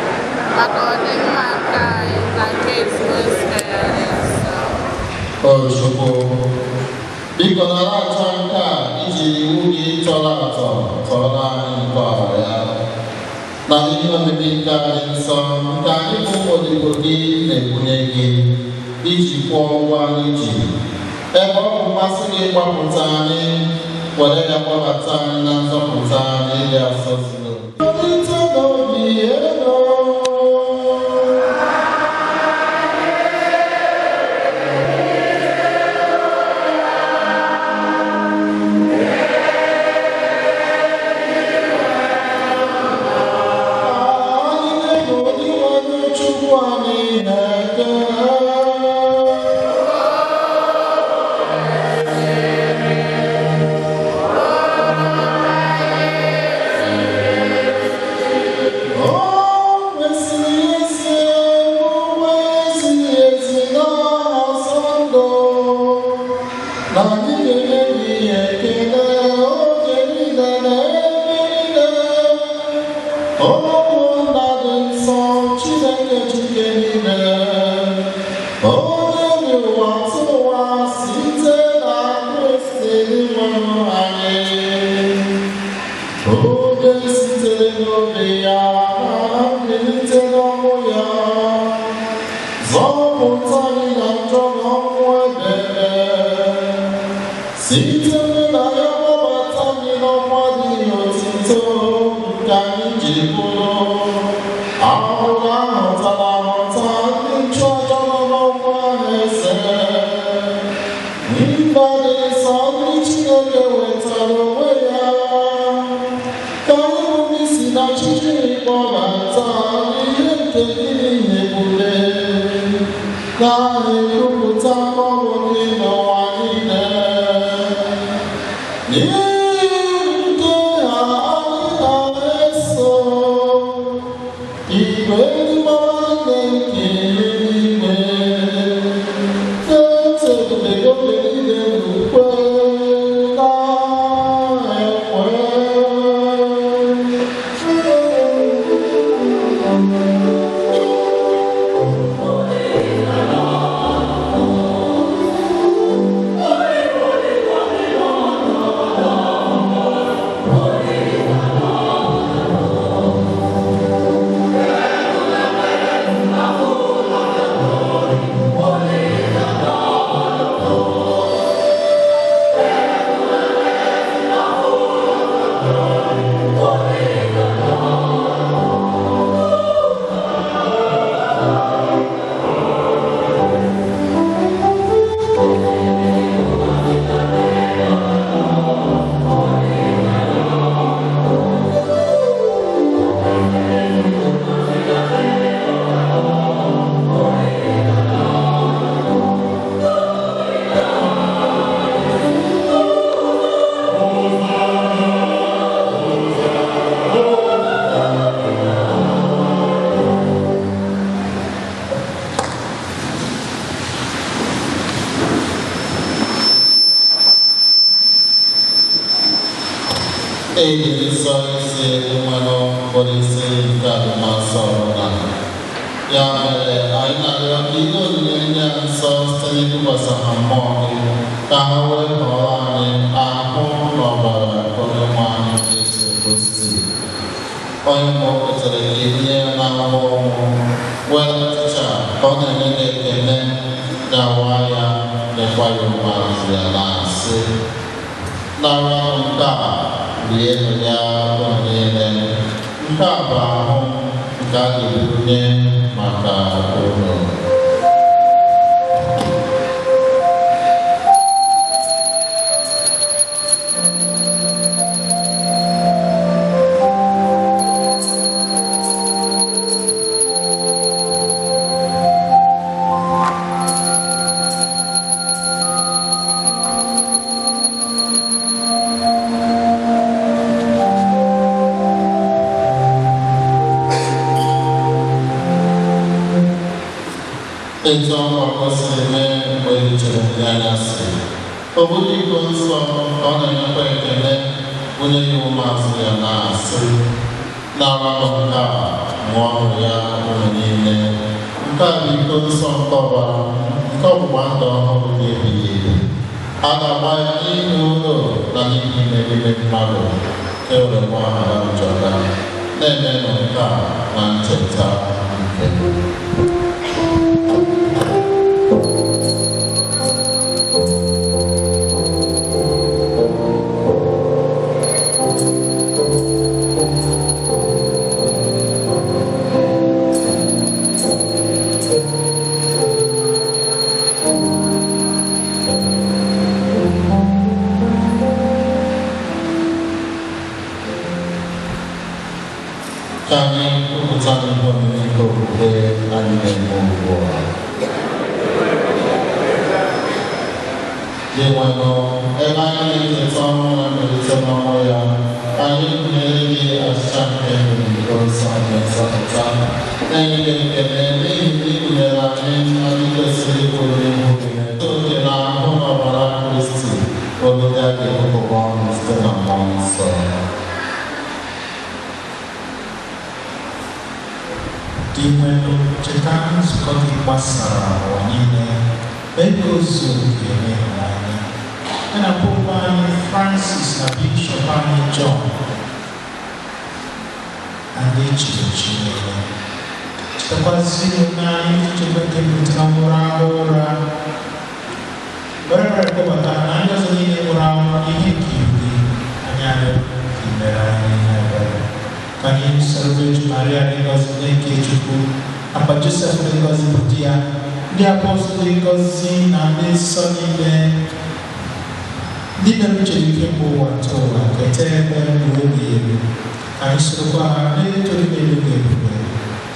maka ọdịmma nke anyị na nke ezigbo nzukọ ya dị nsọ.
O Chukwu, biko nara aja nke a iji iwu gị tọrọ atọ tọrọ anyị ntọala ya na ihe omimi nke a dị nsọ nke anyị bụ ụmụ odibo gị na-ebunye gị iji kwụọ ụgwọ anyị ji, ebe ọ bụ mmasị gị gbapụta anyị, were ya gbabata anyị na nzọpụta anyị ịdị asọ zuru oke. Site n'obi ego. Anyị na-ego Onyenwe Chukwu anyị na-ekele. O kwesịrị ezi omume ziri ezi na ọsọ ndụ na anyị ga-enye gị ekele oge niile na ebe niile. Ụmụnna dị nsọ, Chineke Chike niile, onye dị ụwa tụ ụwa site na Kristi Onyenwe anyị. Oge sitere n'obi ya na mbilite n'ọnwụ ya, zọpụta anyị na njọ na ọnwụ ebere. Site na ya gbabata anyị n'ọkwa dị otito nke anyị ji bụrụ ahụrụ ahụtara ahụta ndị nchụaja nọ n'ọkwa eze. Mba dị nsọ ndị Chineke wetara onwe ya, ka anyị bụ ndị si na ọchịchịrị kpọbata n'ihe nke gị ebube. Na-ekwupụta ọrụ gị n'ụwa niile. N'ihi nke a anyị na-eso igwe ndị gbara niile nke eluigwe na-eto ebube gị oge niile n'ukwe na-ekwe. Eji nsọ isi mmanụ mkpụrụ isi nke adịmasọ na ya mere anyị na-arịọ ka ihe onyinye ndị a nsọ site n'ịtụkwasị ha mmụọ gị ka ha wee ghọrọ anyị ahụ na ọbara nke Onyenwe anyị Jesu Kristi, onye mgbe o kwetara ka e nye ya n'ahụ ọnwụ were achịcha ka ọ na-enye gị ekele gawa ya nyekwa ya ụmụazụ ya na-asị, nara nke a, rienụ ya unu niile, nke a bụ ahụ m nke a ga-ebunye maka unu. Etu ọgbakọ siri mee mgbe e chere ndị anyasị, ọ bụrụ iko nsọ ka ọ na-enyekwa ekele onye ya ụmụazụ ya na-asị, naranụ nke a, ṅụọnụ ya unu niile, nke a bụ iko nsọ nke ọbara nke ọgbụgba ndụ ọhụrụ na-ebighị ebi. A ga-agba ya n'ihi ụlọ na n'ihi imeriime mmadụ ka e were gbaghara njọ ha. Na-emenụ nke a na ncheta nke m. Ka anyị kwupụta n'ihe omimi nke okwukwe anyị na-eme ugbu a. Dinwenụ, ebe anyị na-echeta ọnwụ na mbilite n'ọnwụ ya, anyị nyere gị achịcha nke ndụ na iko nsọ nke nzọpụta, na-enye gị ekele n'ihi na ị gụnyere anyị na ndị kwesịrị ịbụ n'ihu gị, oke na ahụ na ọbara Kristi, onye a ga-ebupụba ọnụ site na mmụọ nsọ.
Dinwenụ, cheta nzukọ gị gbasara ụwa niile, mee ka o zuo oke n'ịhụnanya. Ya na Popu anyị Francis na Bishọp anyị John na ndị echiri echi niile. Chetakwazi ụmụnne anyị ndị chekwa nke mbilite nwụrụ ahụ ụra. Were were kpọbata na ndị ọzọ niile nwụrụ anwụ n'ihe nke iwu gị, anyị arịọ ka i mere anyị ihe ebere. Ka anyị soro Virgin Maria dị ngọzi nne nke Chukwu, nakwa Josef dị ngọzi bụ di ya, ndị apọstụl dị ngọzi na ndị nsọ niile, ndị mere uche gị kemgbe ụwa ntọ ụwa, keta ebe ndụ ebighị ebi. Ka anyị sorokwa ha na-eto gị n'elu gị ebube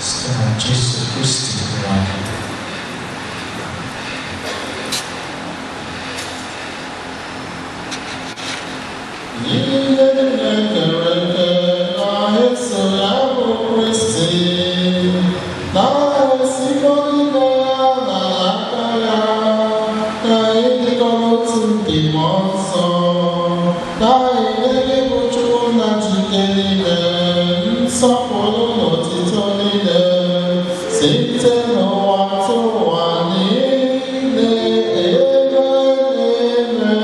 site na Jesu Kristi nwa gị.
Site n'ụwa tụwa niile ebe niile.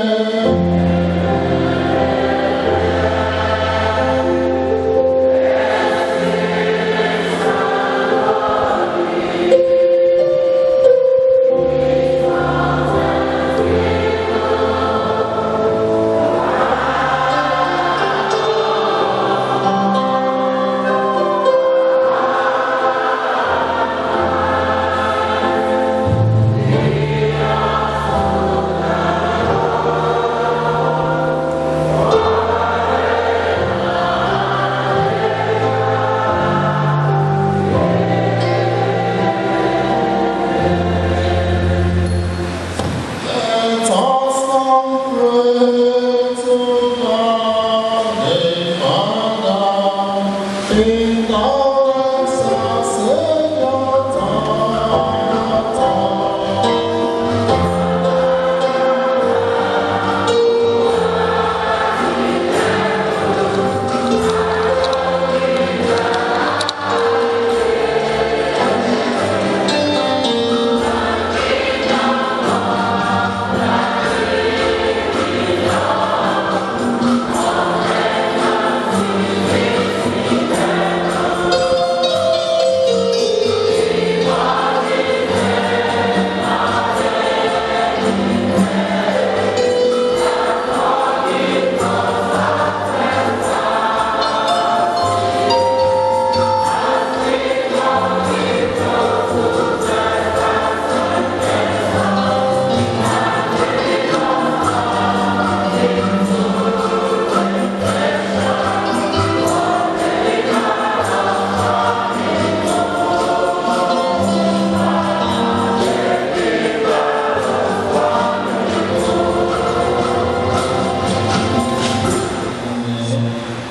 Let us now pray to God the Father, in our Savior taught.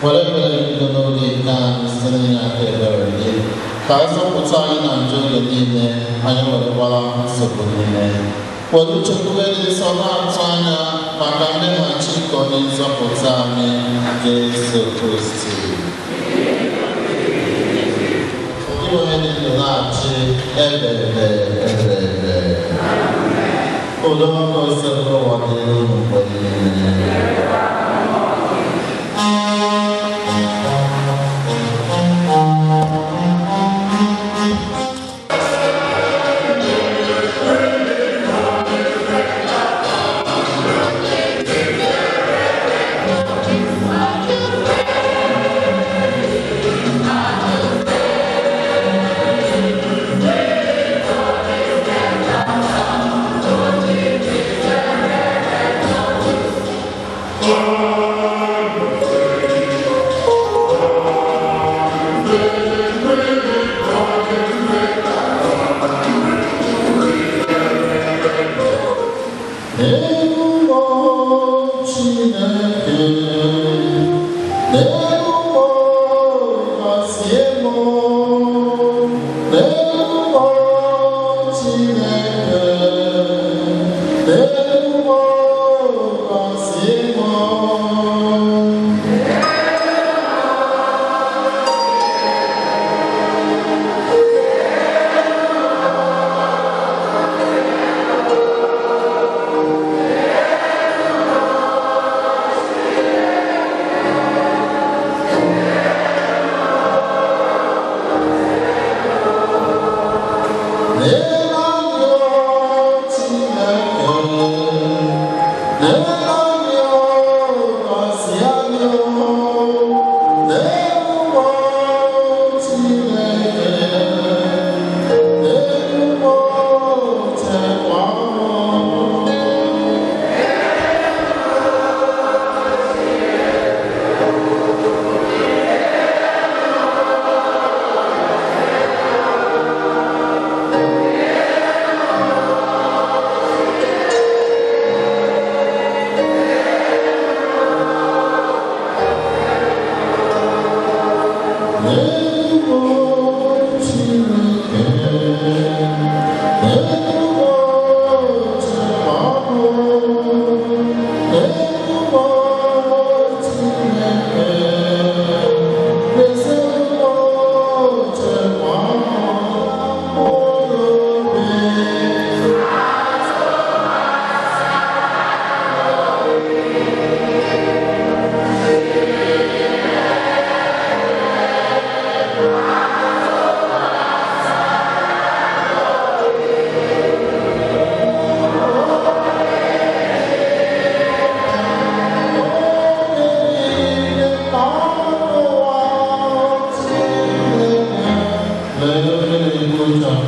Were ekpere bido n'oge nke anyị site n'inye aka ebere gị ka a zọpụta anyị na njọ oge niile anyị werekwala nsogbu niile were nchekwube dị nsọ na-atụ anya maka mmeghachi nke onye nzọpụta anyị Jesu Kristi. Gị bụ onye dị ndụ na-achị ebebe ebebe. Udo nke Osebụrụwa dịrị unu mgbe niile. Eluigwe Chineke, n'eluigwe gọzie m, n'eluigwe Chineke, n'eluigwe gọzie m.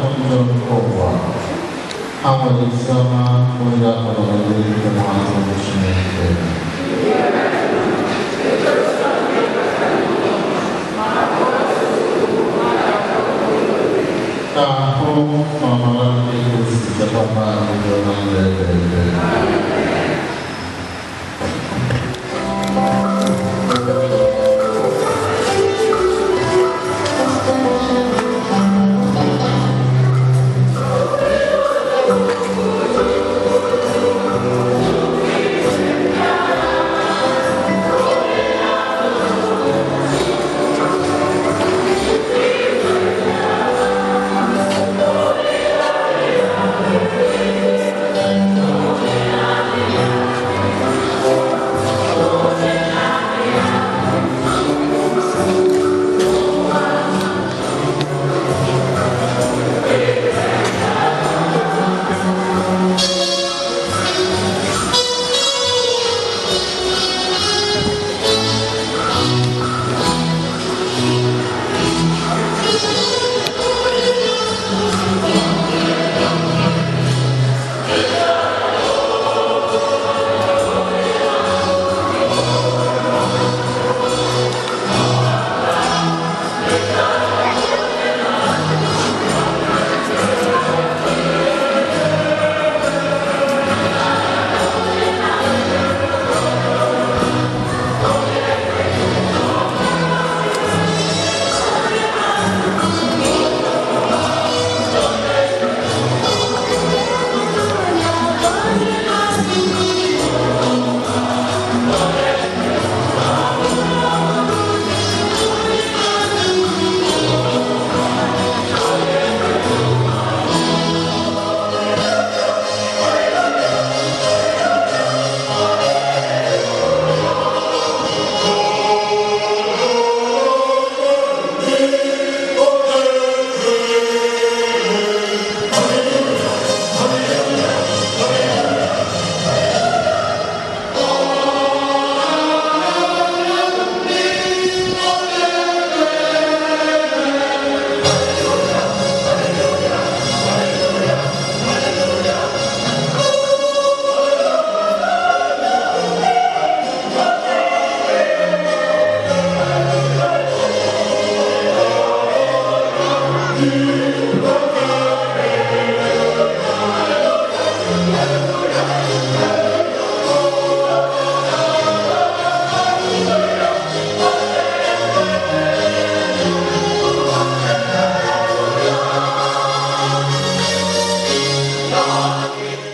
na-ekpochapụ njọ nke ụwa. Ha nwere isi ọma bụ ndị akpọrọ ndị ụmụazụ Chineke. Ka ahụ na ọmara nke Kristi chekwaba anyị ruo na ndụ ebighị ebi.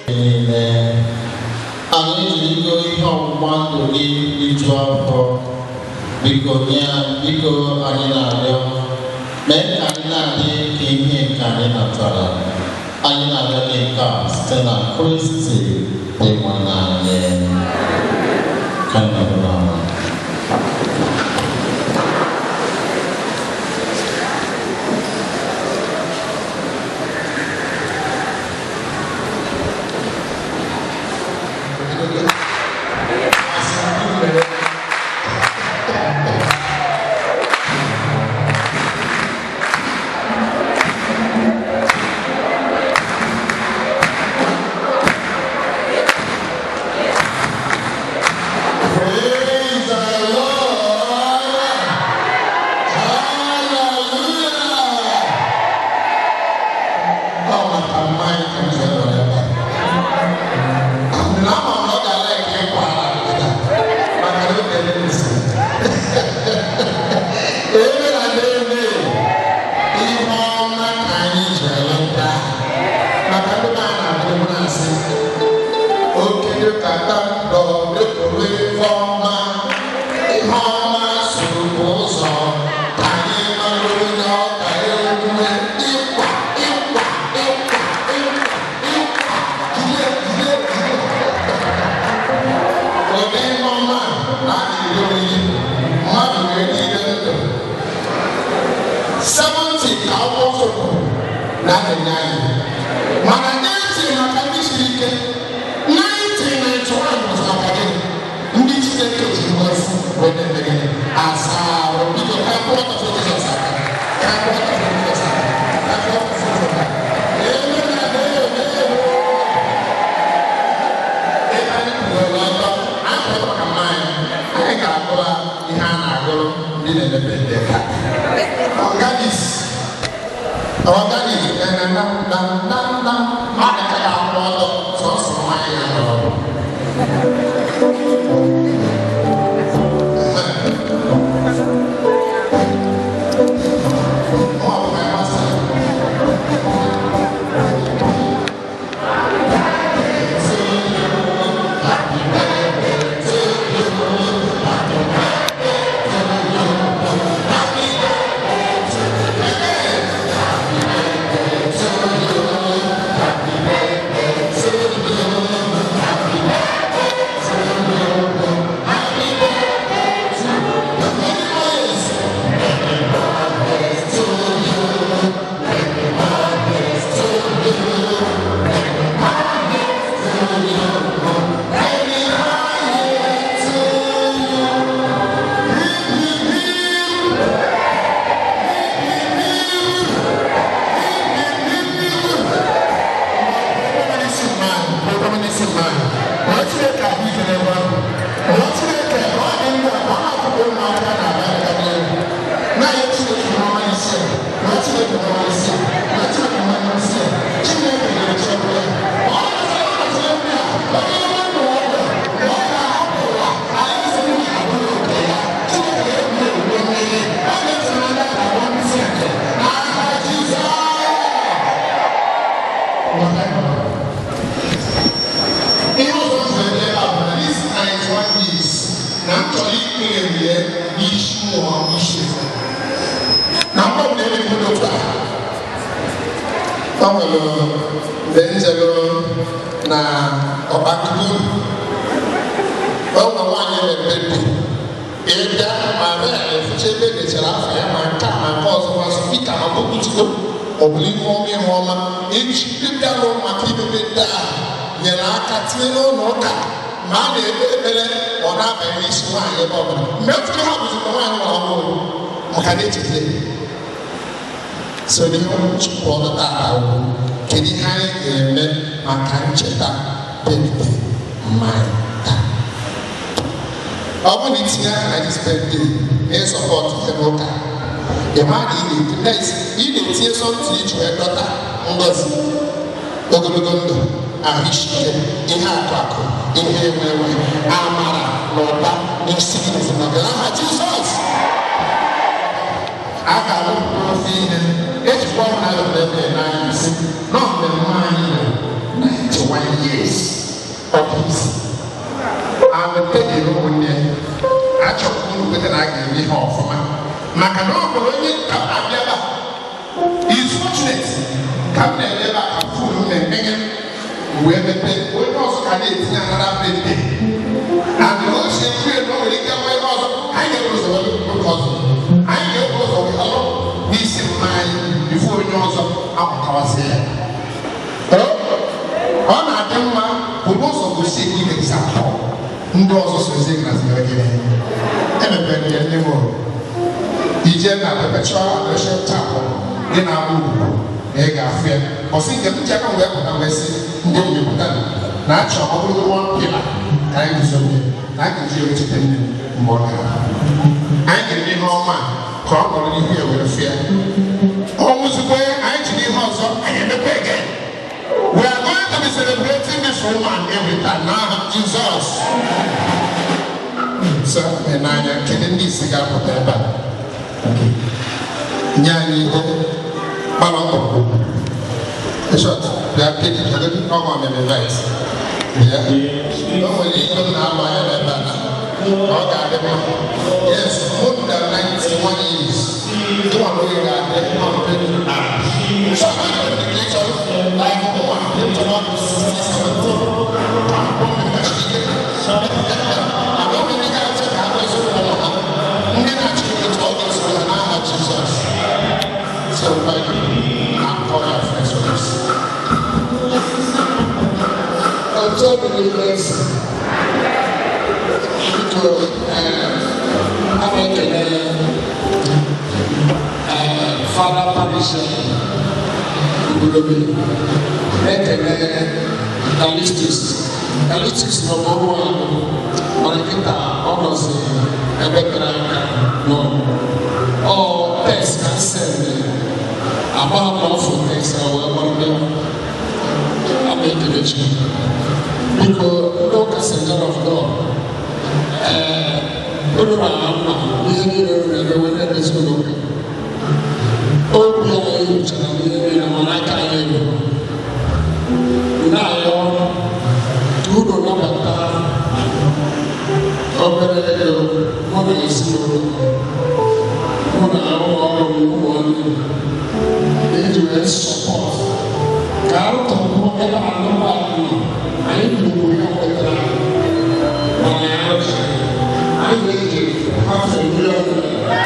Niile anyị ejirigo ihe ọgbụgba ndụ gị iju afọ. Biko nye anyị, biko anyị na-arịọ, mee ka anyị na-adị ka ihe nke anyị natara. Anyị na-arịọ gị nke a site na Kristi dị nwanne anyị. Ka anyị nọdụ n'ala.
Praise the Lord. Hallelujah. Ọ maka mmanya ka m ji nọrọ ebe a. Na ama m na ọ ga-ala eke ịkwa ala nkịta maka na o tere nsị. Ebe na ebe ihe ọma ka anyị ji eleta maka ndị be a na-adịrị m na-asị okenye kata ndọ dịpụrụ ife ọma, ihe ọma soro ụzọ ka anyị mara onye ọ ka eruwe ịkwa ịkwa ịkwa ịkwa ịkwa jide jide jide. Ụdị ihe ọma a na-eri oriri mmadụ wee dịrị ndụ 70 ka akwụkwọ nsọ kwuru na a ga-enye anyị, mana 80 maka ndị siri ike, 1991 bụ maka gịnị? Ndị Chineke ji ngozi wee na-eme gịnị? Asa arụ. Biko ka kwụọ ọtọ fún Jizọs aka, ka kwụọ ọtọ fún Jizọs aka, ka kwụọ ọtọ fún Jizọs aka.
dam dam dam mmadụ ka ga-akwụ ọtọ sọsọ mmanya ya nọrọ. Ihe ọzọ m zere ebe a bụ na this 91 years na m chọrọ ikpere ya n'isi mmụọ isi na mgbe ọbụla emegodo otu a ọ nwere mgbe m jere na ọkpakụrụ ọ nwe nwaanyị na-emepe ịbịa ma bịa efucha ebe edechara afọ ya ma nke a ma nke ọzọ ma spika ma bụkụtuko ọ bụla ihu ọma ihu ọma echi ịbịalụ maka imebe ndị a nyere aka tinye n'ụlọ ụka ma a na-ekpe ekpere ọ na-abanye n'isi nwaanyị ebe ọbụla mgbe tụrụ ha bụzi mgbe nwaanyị nwụrụ ọhụrụ maka na echete so n'ihe chukwu ọnụ tata bụ kedu ihe anyị ga-eme maka ncheta birthday mmanya taa ọ bụrụ na itinye aka na this birthday na ịsọpọtụ ihe n'ụka ị ma na ị na-etinye sọntụ iji wee dọta ngọzi ogologo ndụ ahụ isi ike ihe akụ akụ ihe enwe enwe amara na ụba n'isi gị n'ezinụlọ gị n'aha Jizọs. A ga-alụ ofe ihe ejikwa ọrụ na ebe n'anya isi nọ mmemme anyị mere 91 years of peace. Alụtedịrị ụmụnne achọrọ unu kweta na a ga-eme ihe ọfụma maka na ọ bụrụ onye ka m na-abịa ebe a is fortunate ka m na-eme ebe a ka fon m na-emeghe wee mepee onye ọzọ ka na-etinye anara birthday and o si ekwu elu o nwere ike nwee ihe ọzọ anyị ga-ebu ụzọ wee oge ọzọ anyị ga-ebu ụzọ wee ọlụ n'isi mma anyị bifo onye ọzọ amụtawasị ya. Ọ na-adị mma bụrụ ụzọ gosi ike example ndị ọzọ sozie graziri gịnị emepere ya nne m ije na perpetual adoration chapel dị na-agba ugwu na ị ga-afụ ya ọsị nke m ji aka m wee pụta wee sị ndị enyi pụta na achọ ọ bụrụ one pillar ka anyị guzobe na a ga-eji ewechite nne m mgbe ọ gara anyị ga-eme ihe ọma ka ọ nọrọ n'ihu ya were fịa ọnwụzikwe anyị jiri ihe ọzọ anyị emekwa again. We are going to be celebrating this woman every time n'aha Jizọs. So, n'anya kedu ndị isi ga-apụta ebe a nye anyị ihe gbara ọkpụkpụ. In short, bịa pedi kedu ọnwa mmemme rice bịa o nwere ihe m na-alụ anya n'ebe a na ọ ga-adị mma. Yes, more than 91 years. Ịnwa n'oge ga-adị 100. So, I'm going to be like ụmụ chọrọ 60, 70. Ndị na-achọ ka ha ndị na-achọ otu ọ ga-eso ha n'aha Jizọs. So, like, I'm calling our friends for this.
Ọjọ́ believers, biko a na-ekele Fada Parish Obodobe, na-ekele Kalistus. Kalistus nọ n'ọrụ ahụ, mana kịta ọ nọzi ebe tere aka nọ. Ọ text ka m send
Amaghị m na ọ fụrụ esa wee gbara bịa. A na-ekele Chineke. Biko, ndị ụka St. John of God, ee, unu na-ama mma n'ihe niile unu na-eme wee na-emezi ụlọ ụka. Obi anyị ruchara n'ihe niile, mana aka anyị erughị. Na-ayọ ka unu nabata obere ego mụ na ezinụlọ mụ na ụlọ ọrụ m, ụmụnne m, iji wee support ka arụtọpụ ebe anụmanụ nọ. Anyị bidoro ihe nwetara, mana ya arụchaghị. Anyị ga-eji 500,000 naira.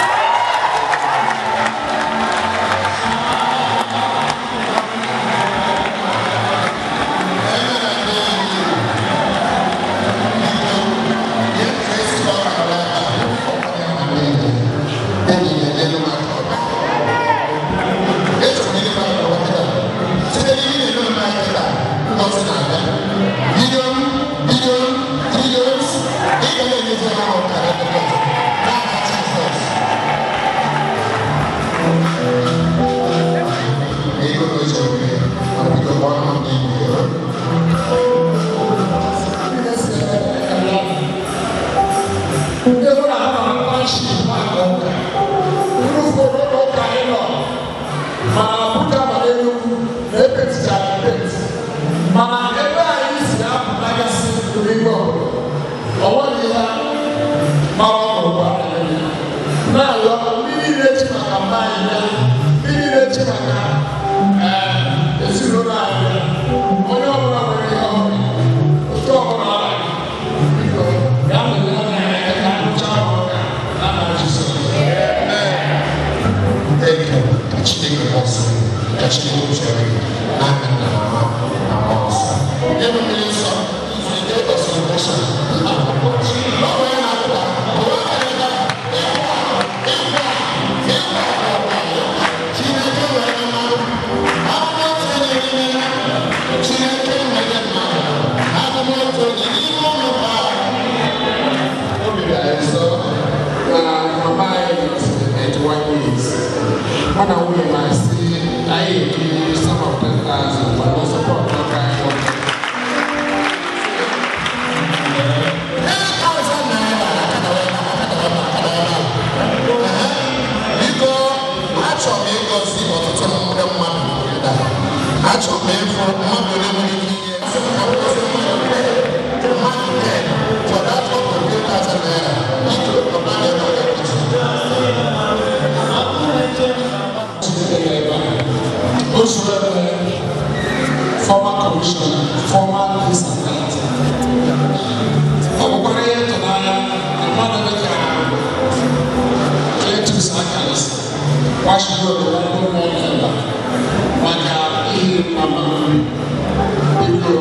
Ndị hụrụ ahụ na township na-aga ụka nrụfụ ụlọ ụka anyị nọ, mana Abuja, ma Enugu na epetichara penti, mana ebe anyị si apụtagasị n'ime obodo, ọ nweghị ihe mara ọnọdụ anyị na-ayọ. Ndị niile chi maka mba anyị bịa, ndị niile chi maka ezinụlọ anyị bịa, onye ọbụla nwere ihe ọhụrụ, otu ọbụla ọ na biko ya mere anyị aka ka arụchaa ọrụ ụka n'aha Jizọs.
Thank you. Ka Chineke gọzie, ka Chineke chere gị n'aha Nna na Nwa na Mmụọ Nsọ. Nye m mmiri nsọ, is the day of celebration. Ọ bụ ya na-apụta, ọ bụ ya na-apụta, ịkwa, ịkwa, ịkwa, Chineke nwere mmadụ, abụ otu onye n'ime ha. Chineke nwere mmadụ, abụ m otu onye n'ime ụlọ ha.
Obi bịara nso na mama anyị nọsịrị 81 years. Mụ na nwunye m asị anyị eji sum of 10,000 gbado support ụka anyị nwoke.
Biko, achọrọ m ịgọzi ọtụtụ ndị mmadụ n'obodo a. Achọrọ m ịfụ mmadụ ole nwere ike inye. Asị m ka m gọzie mmadụ 10 for that up to 3,000 naira. Biko, ọbụla na-eme onye nkụzi.
Chineke nọ ebe a. O zuru ebe, former commissioner, former this and that. Ọ bụkwara ihe ịtụnanya na mmadụ dịka Cletus Akalis kwachiri obodo ndị mmụọ ebe a maka ihe mama nri. Biko,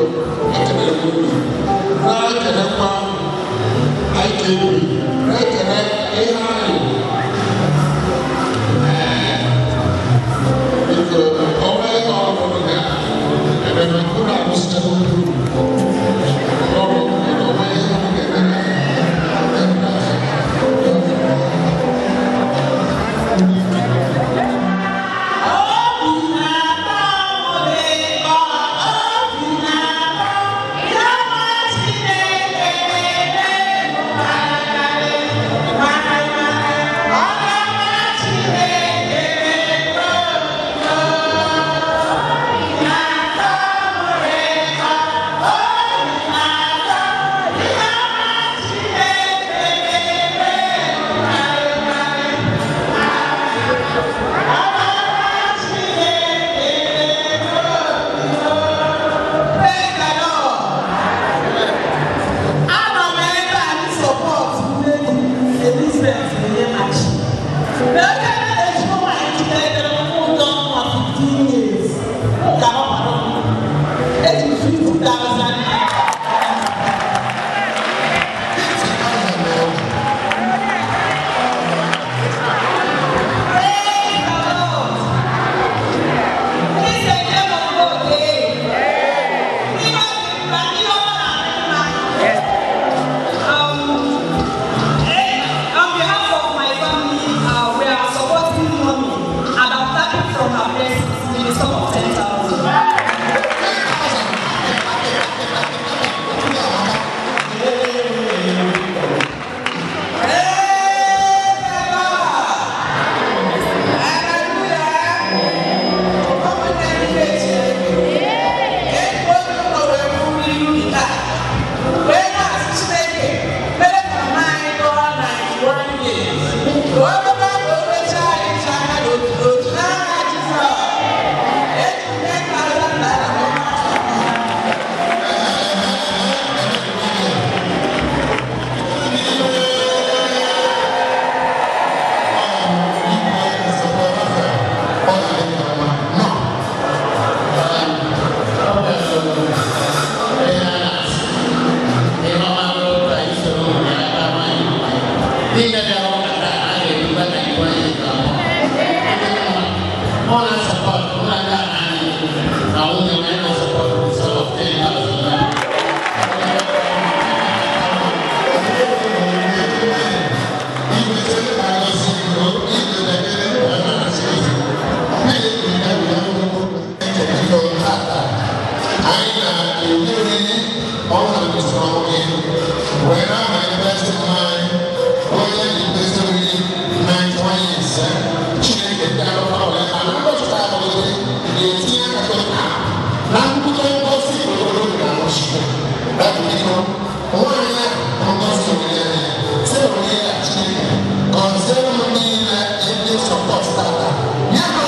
ekelere m unu, na-ekelekwa IKB, na-ekele ihe anyị. Biko, ọ nwee ihe ọbụla ga-eme maka unu arụsịchago uru ọrụ, o nwee ihe unu ga-eme.
Obi na-atọ m ụtọ.
ga-eri oriri ọ na-ekwesịrị ọnwụ gị wee na-abanye best man onye na-ekwesị oriri 91 years. Chineke ndị alụkwa wee ha na ụbọchị taa abụghị ga-etinye aka na nkwute ngosi obodo na-anọchite. Biko, nwaanyị a ngosi oriri anya sị na oriri ya Chineke gọzie m niile ndị sọpọt tata nye ha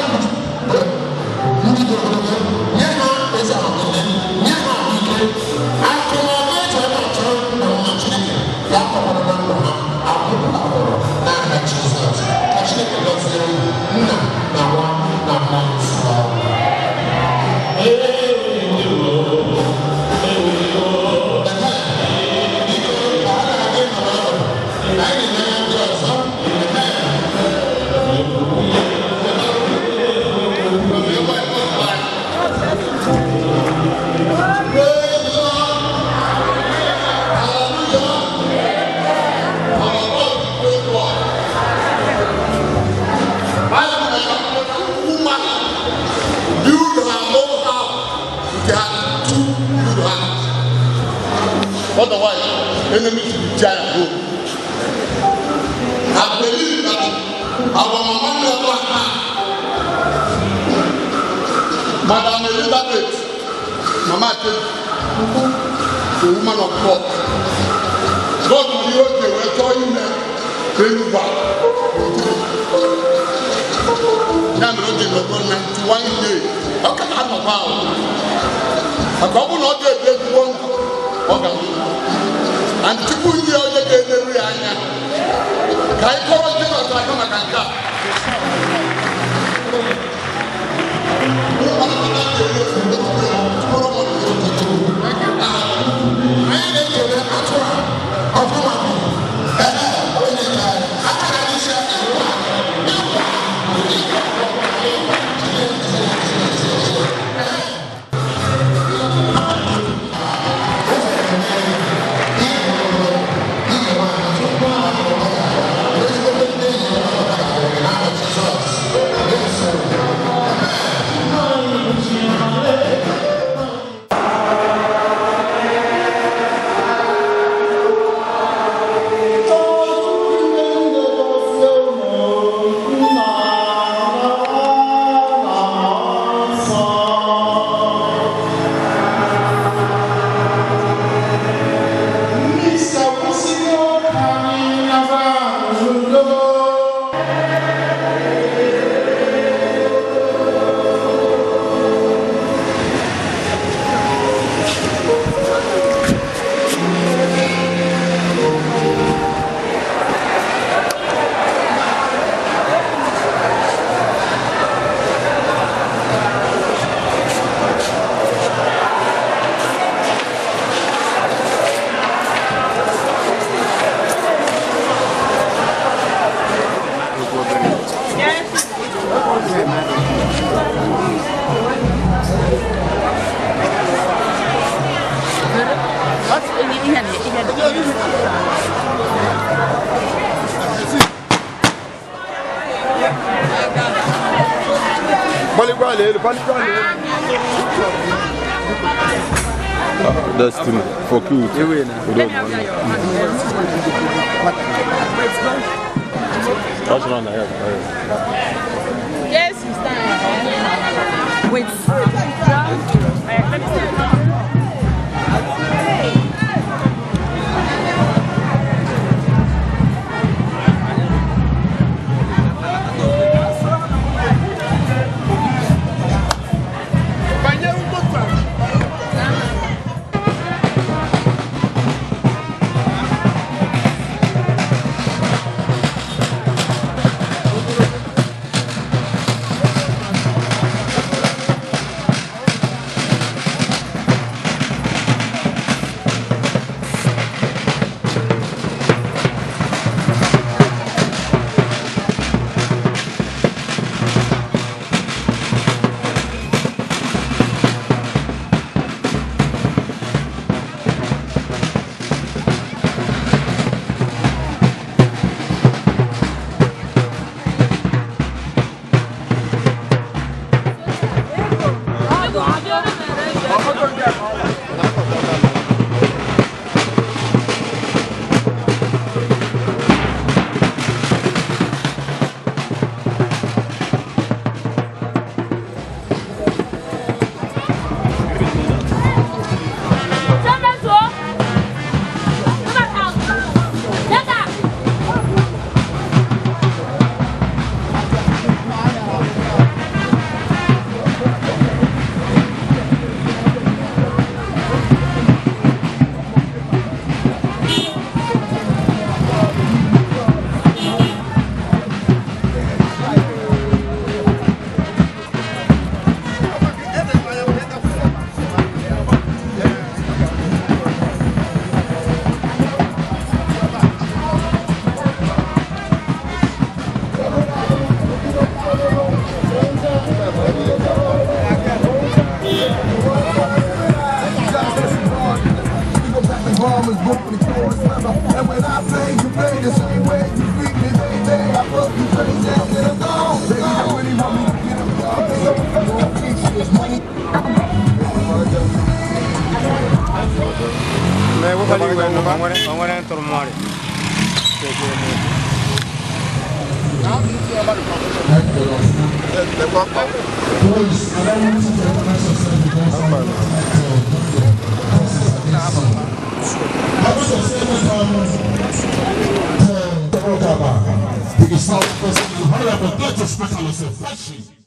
ndị dị ogologo, nye ha ezi amamihe, nye ha ahụike akụnụba eji ebe achọ na mma. Chineke ya kọwara na ndụ ha akwụkwọ akwụrụ n'aha Jizọs. Ka Chineke gọzie nna na nwa na mmụọ nsọ.
Build her own house with her two good hands. Otherwise, enemies will tear her home. I believe that our mama never had. Madam Elizabeth, Mama Teddy, the woman of God. God will use the way to him Enugu. Ya mere o ji nọgọ 91 years. Ọ ka na-anọkwa ahụ. Maka ọ bụrụ na ọ dị ezigbo ndụ, ọ ga-anwụ. And tupu ndị onye ga-eleru ya anya, ka anyị kọrọ Jizọs aka maka nke a.
Anyị na-ekele atụrụ a ọfụma ee onye ka aka na isi ịkwa ịkwa ịkwa.
Destiny for cute. That's not
Yes, you stand. Wait. Let me see.
Please, I don't want you to recognize yourself because the South President, Honorable Dr. Specialist,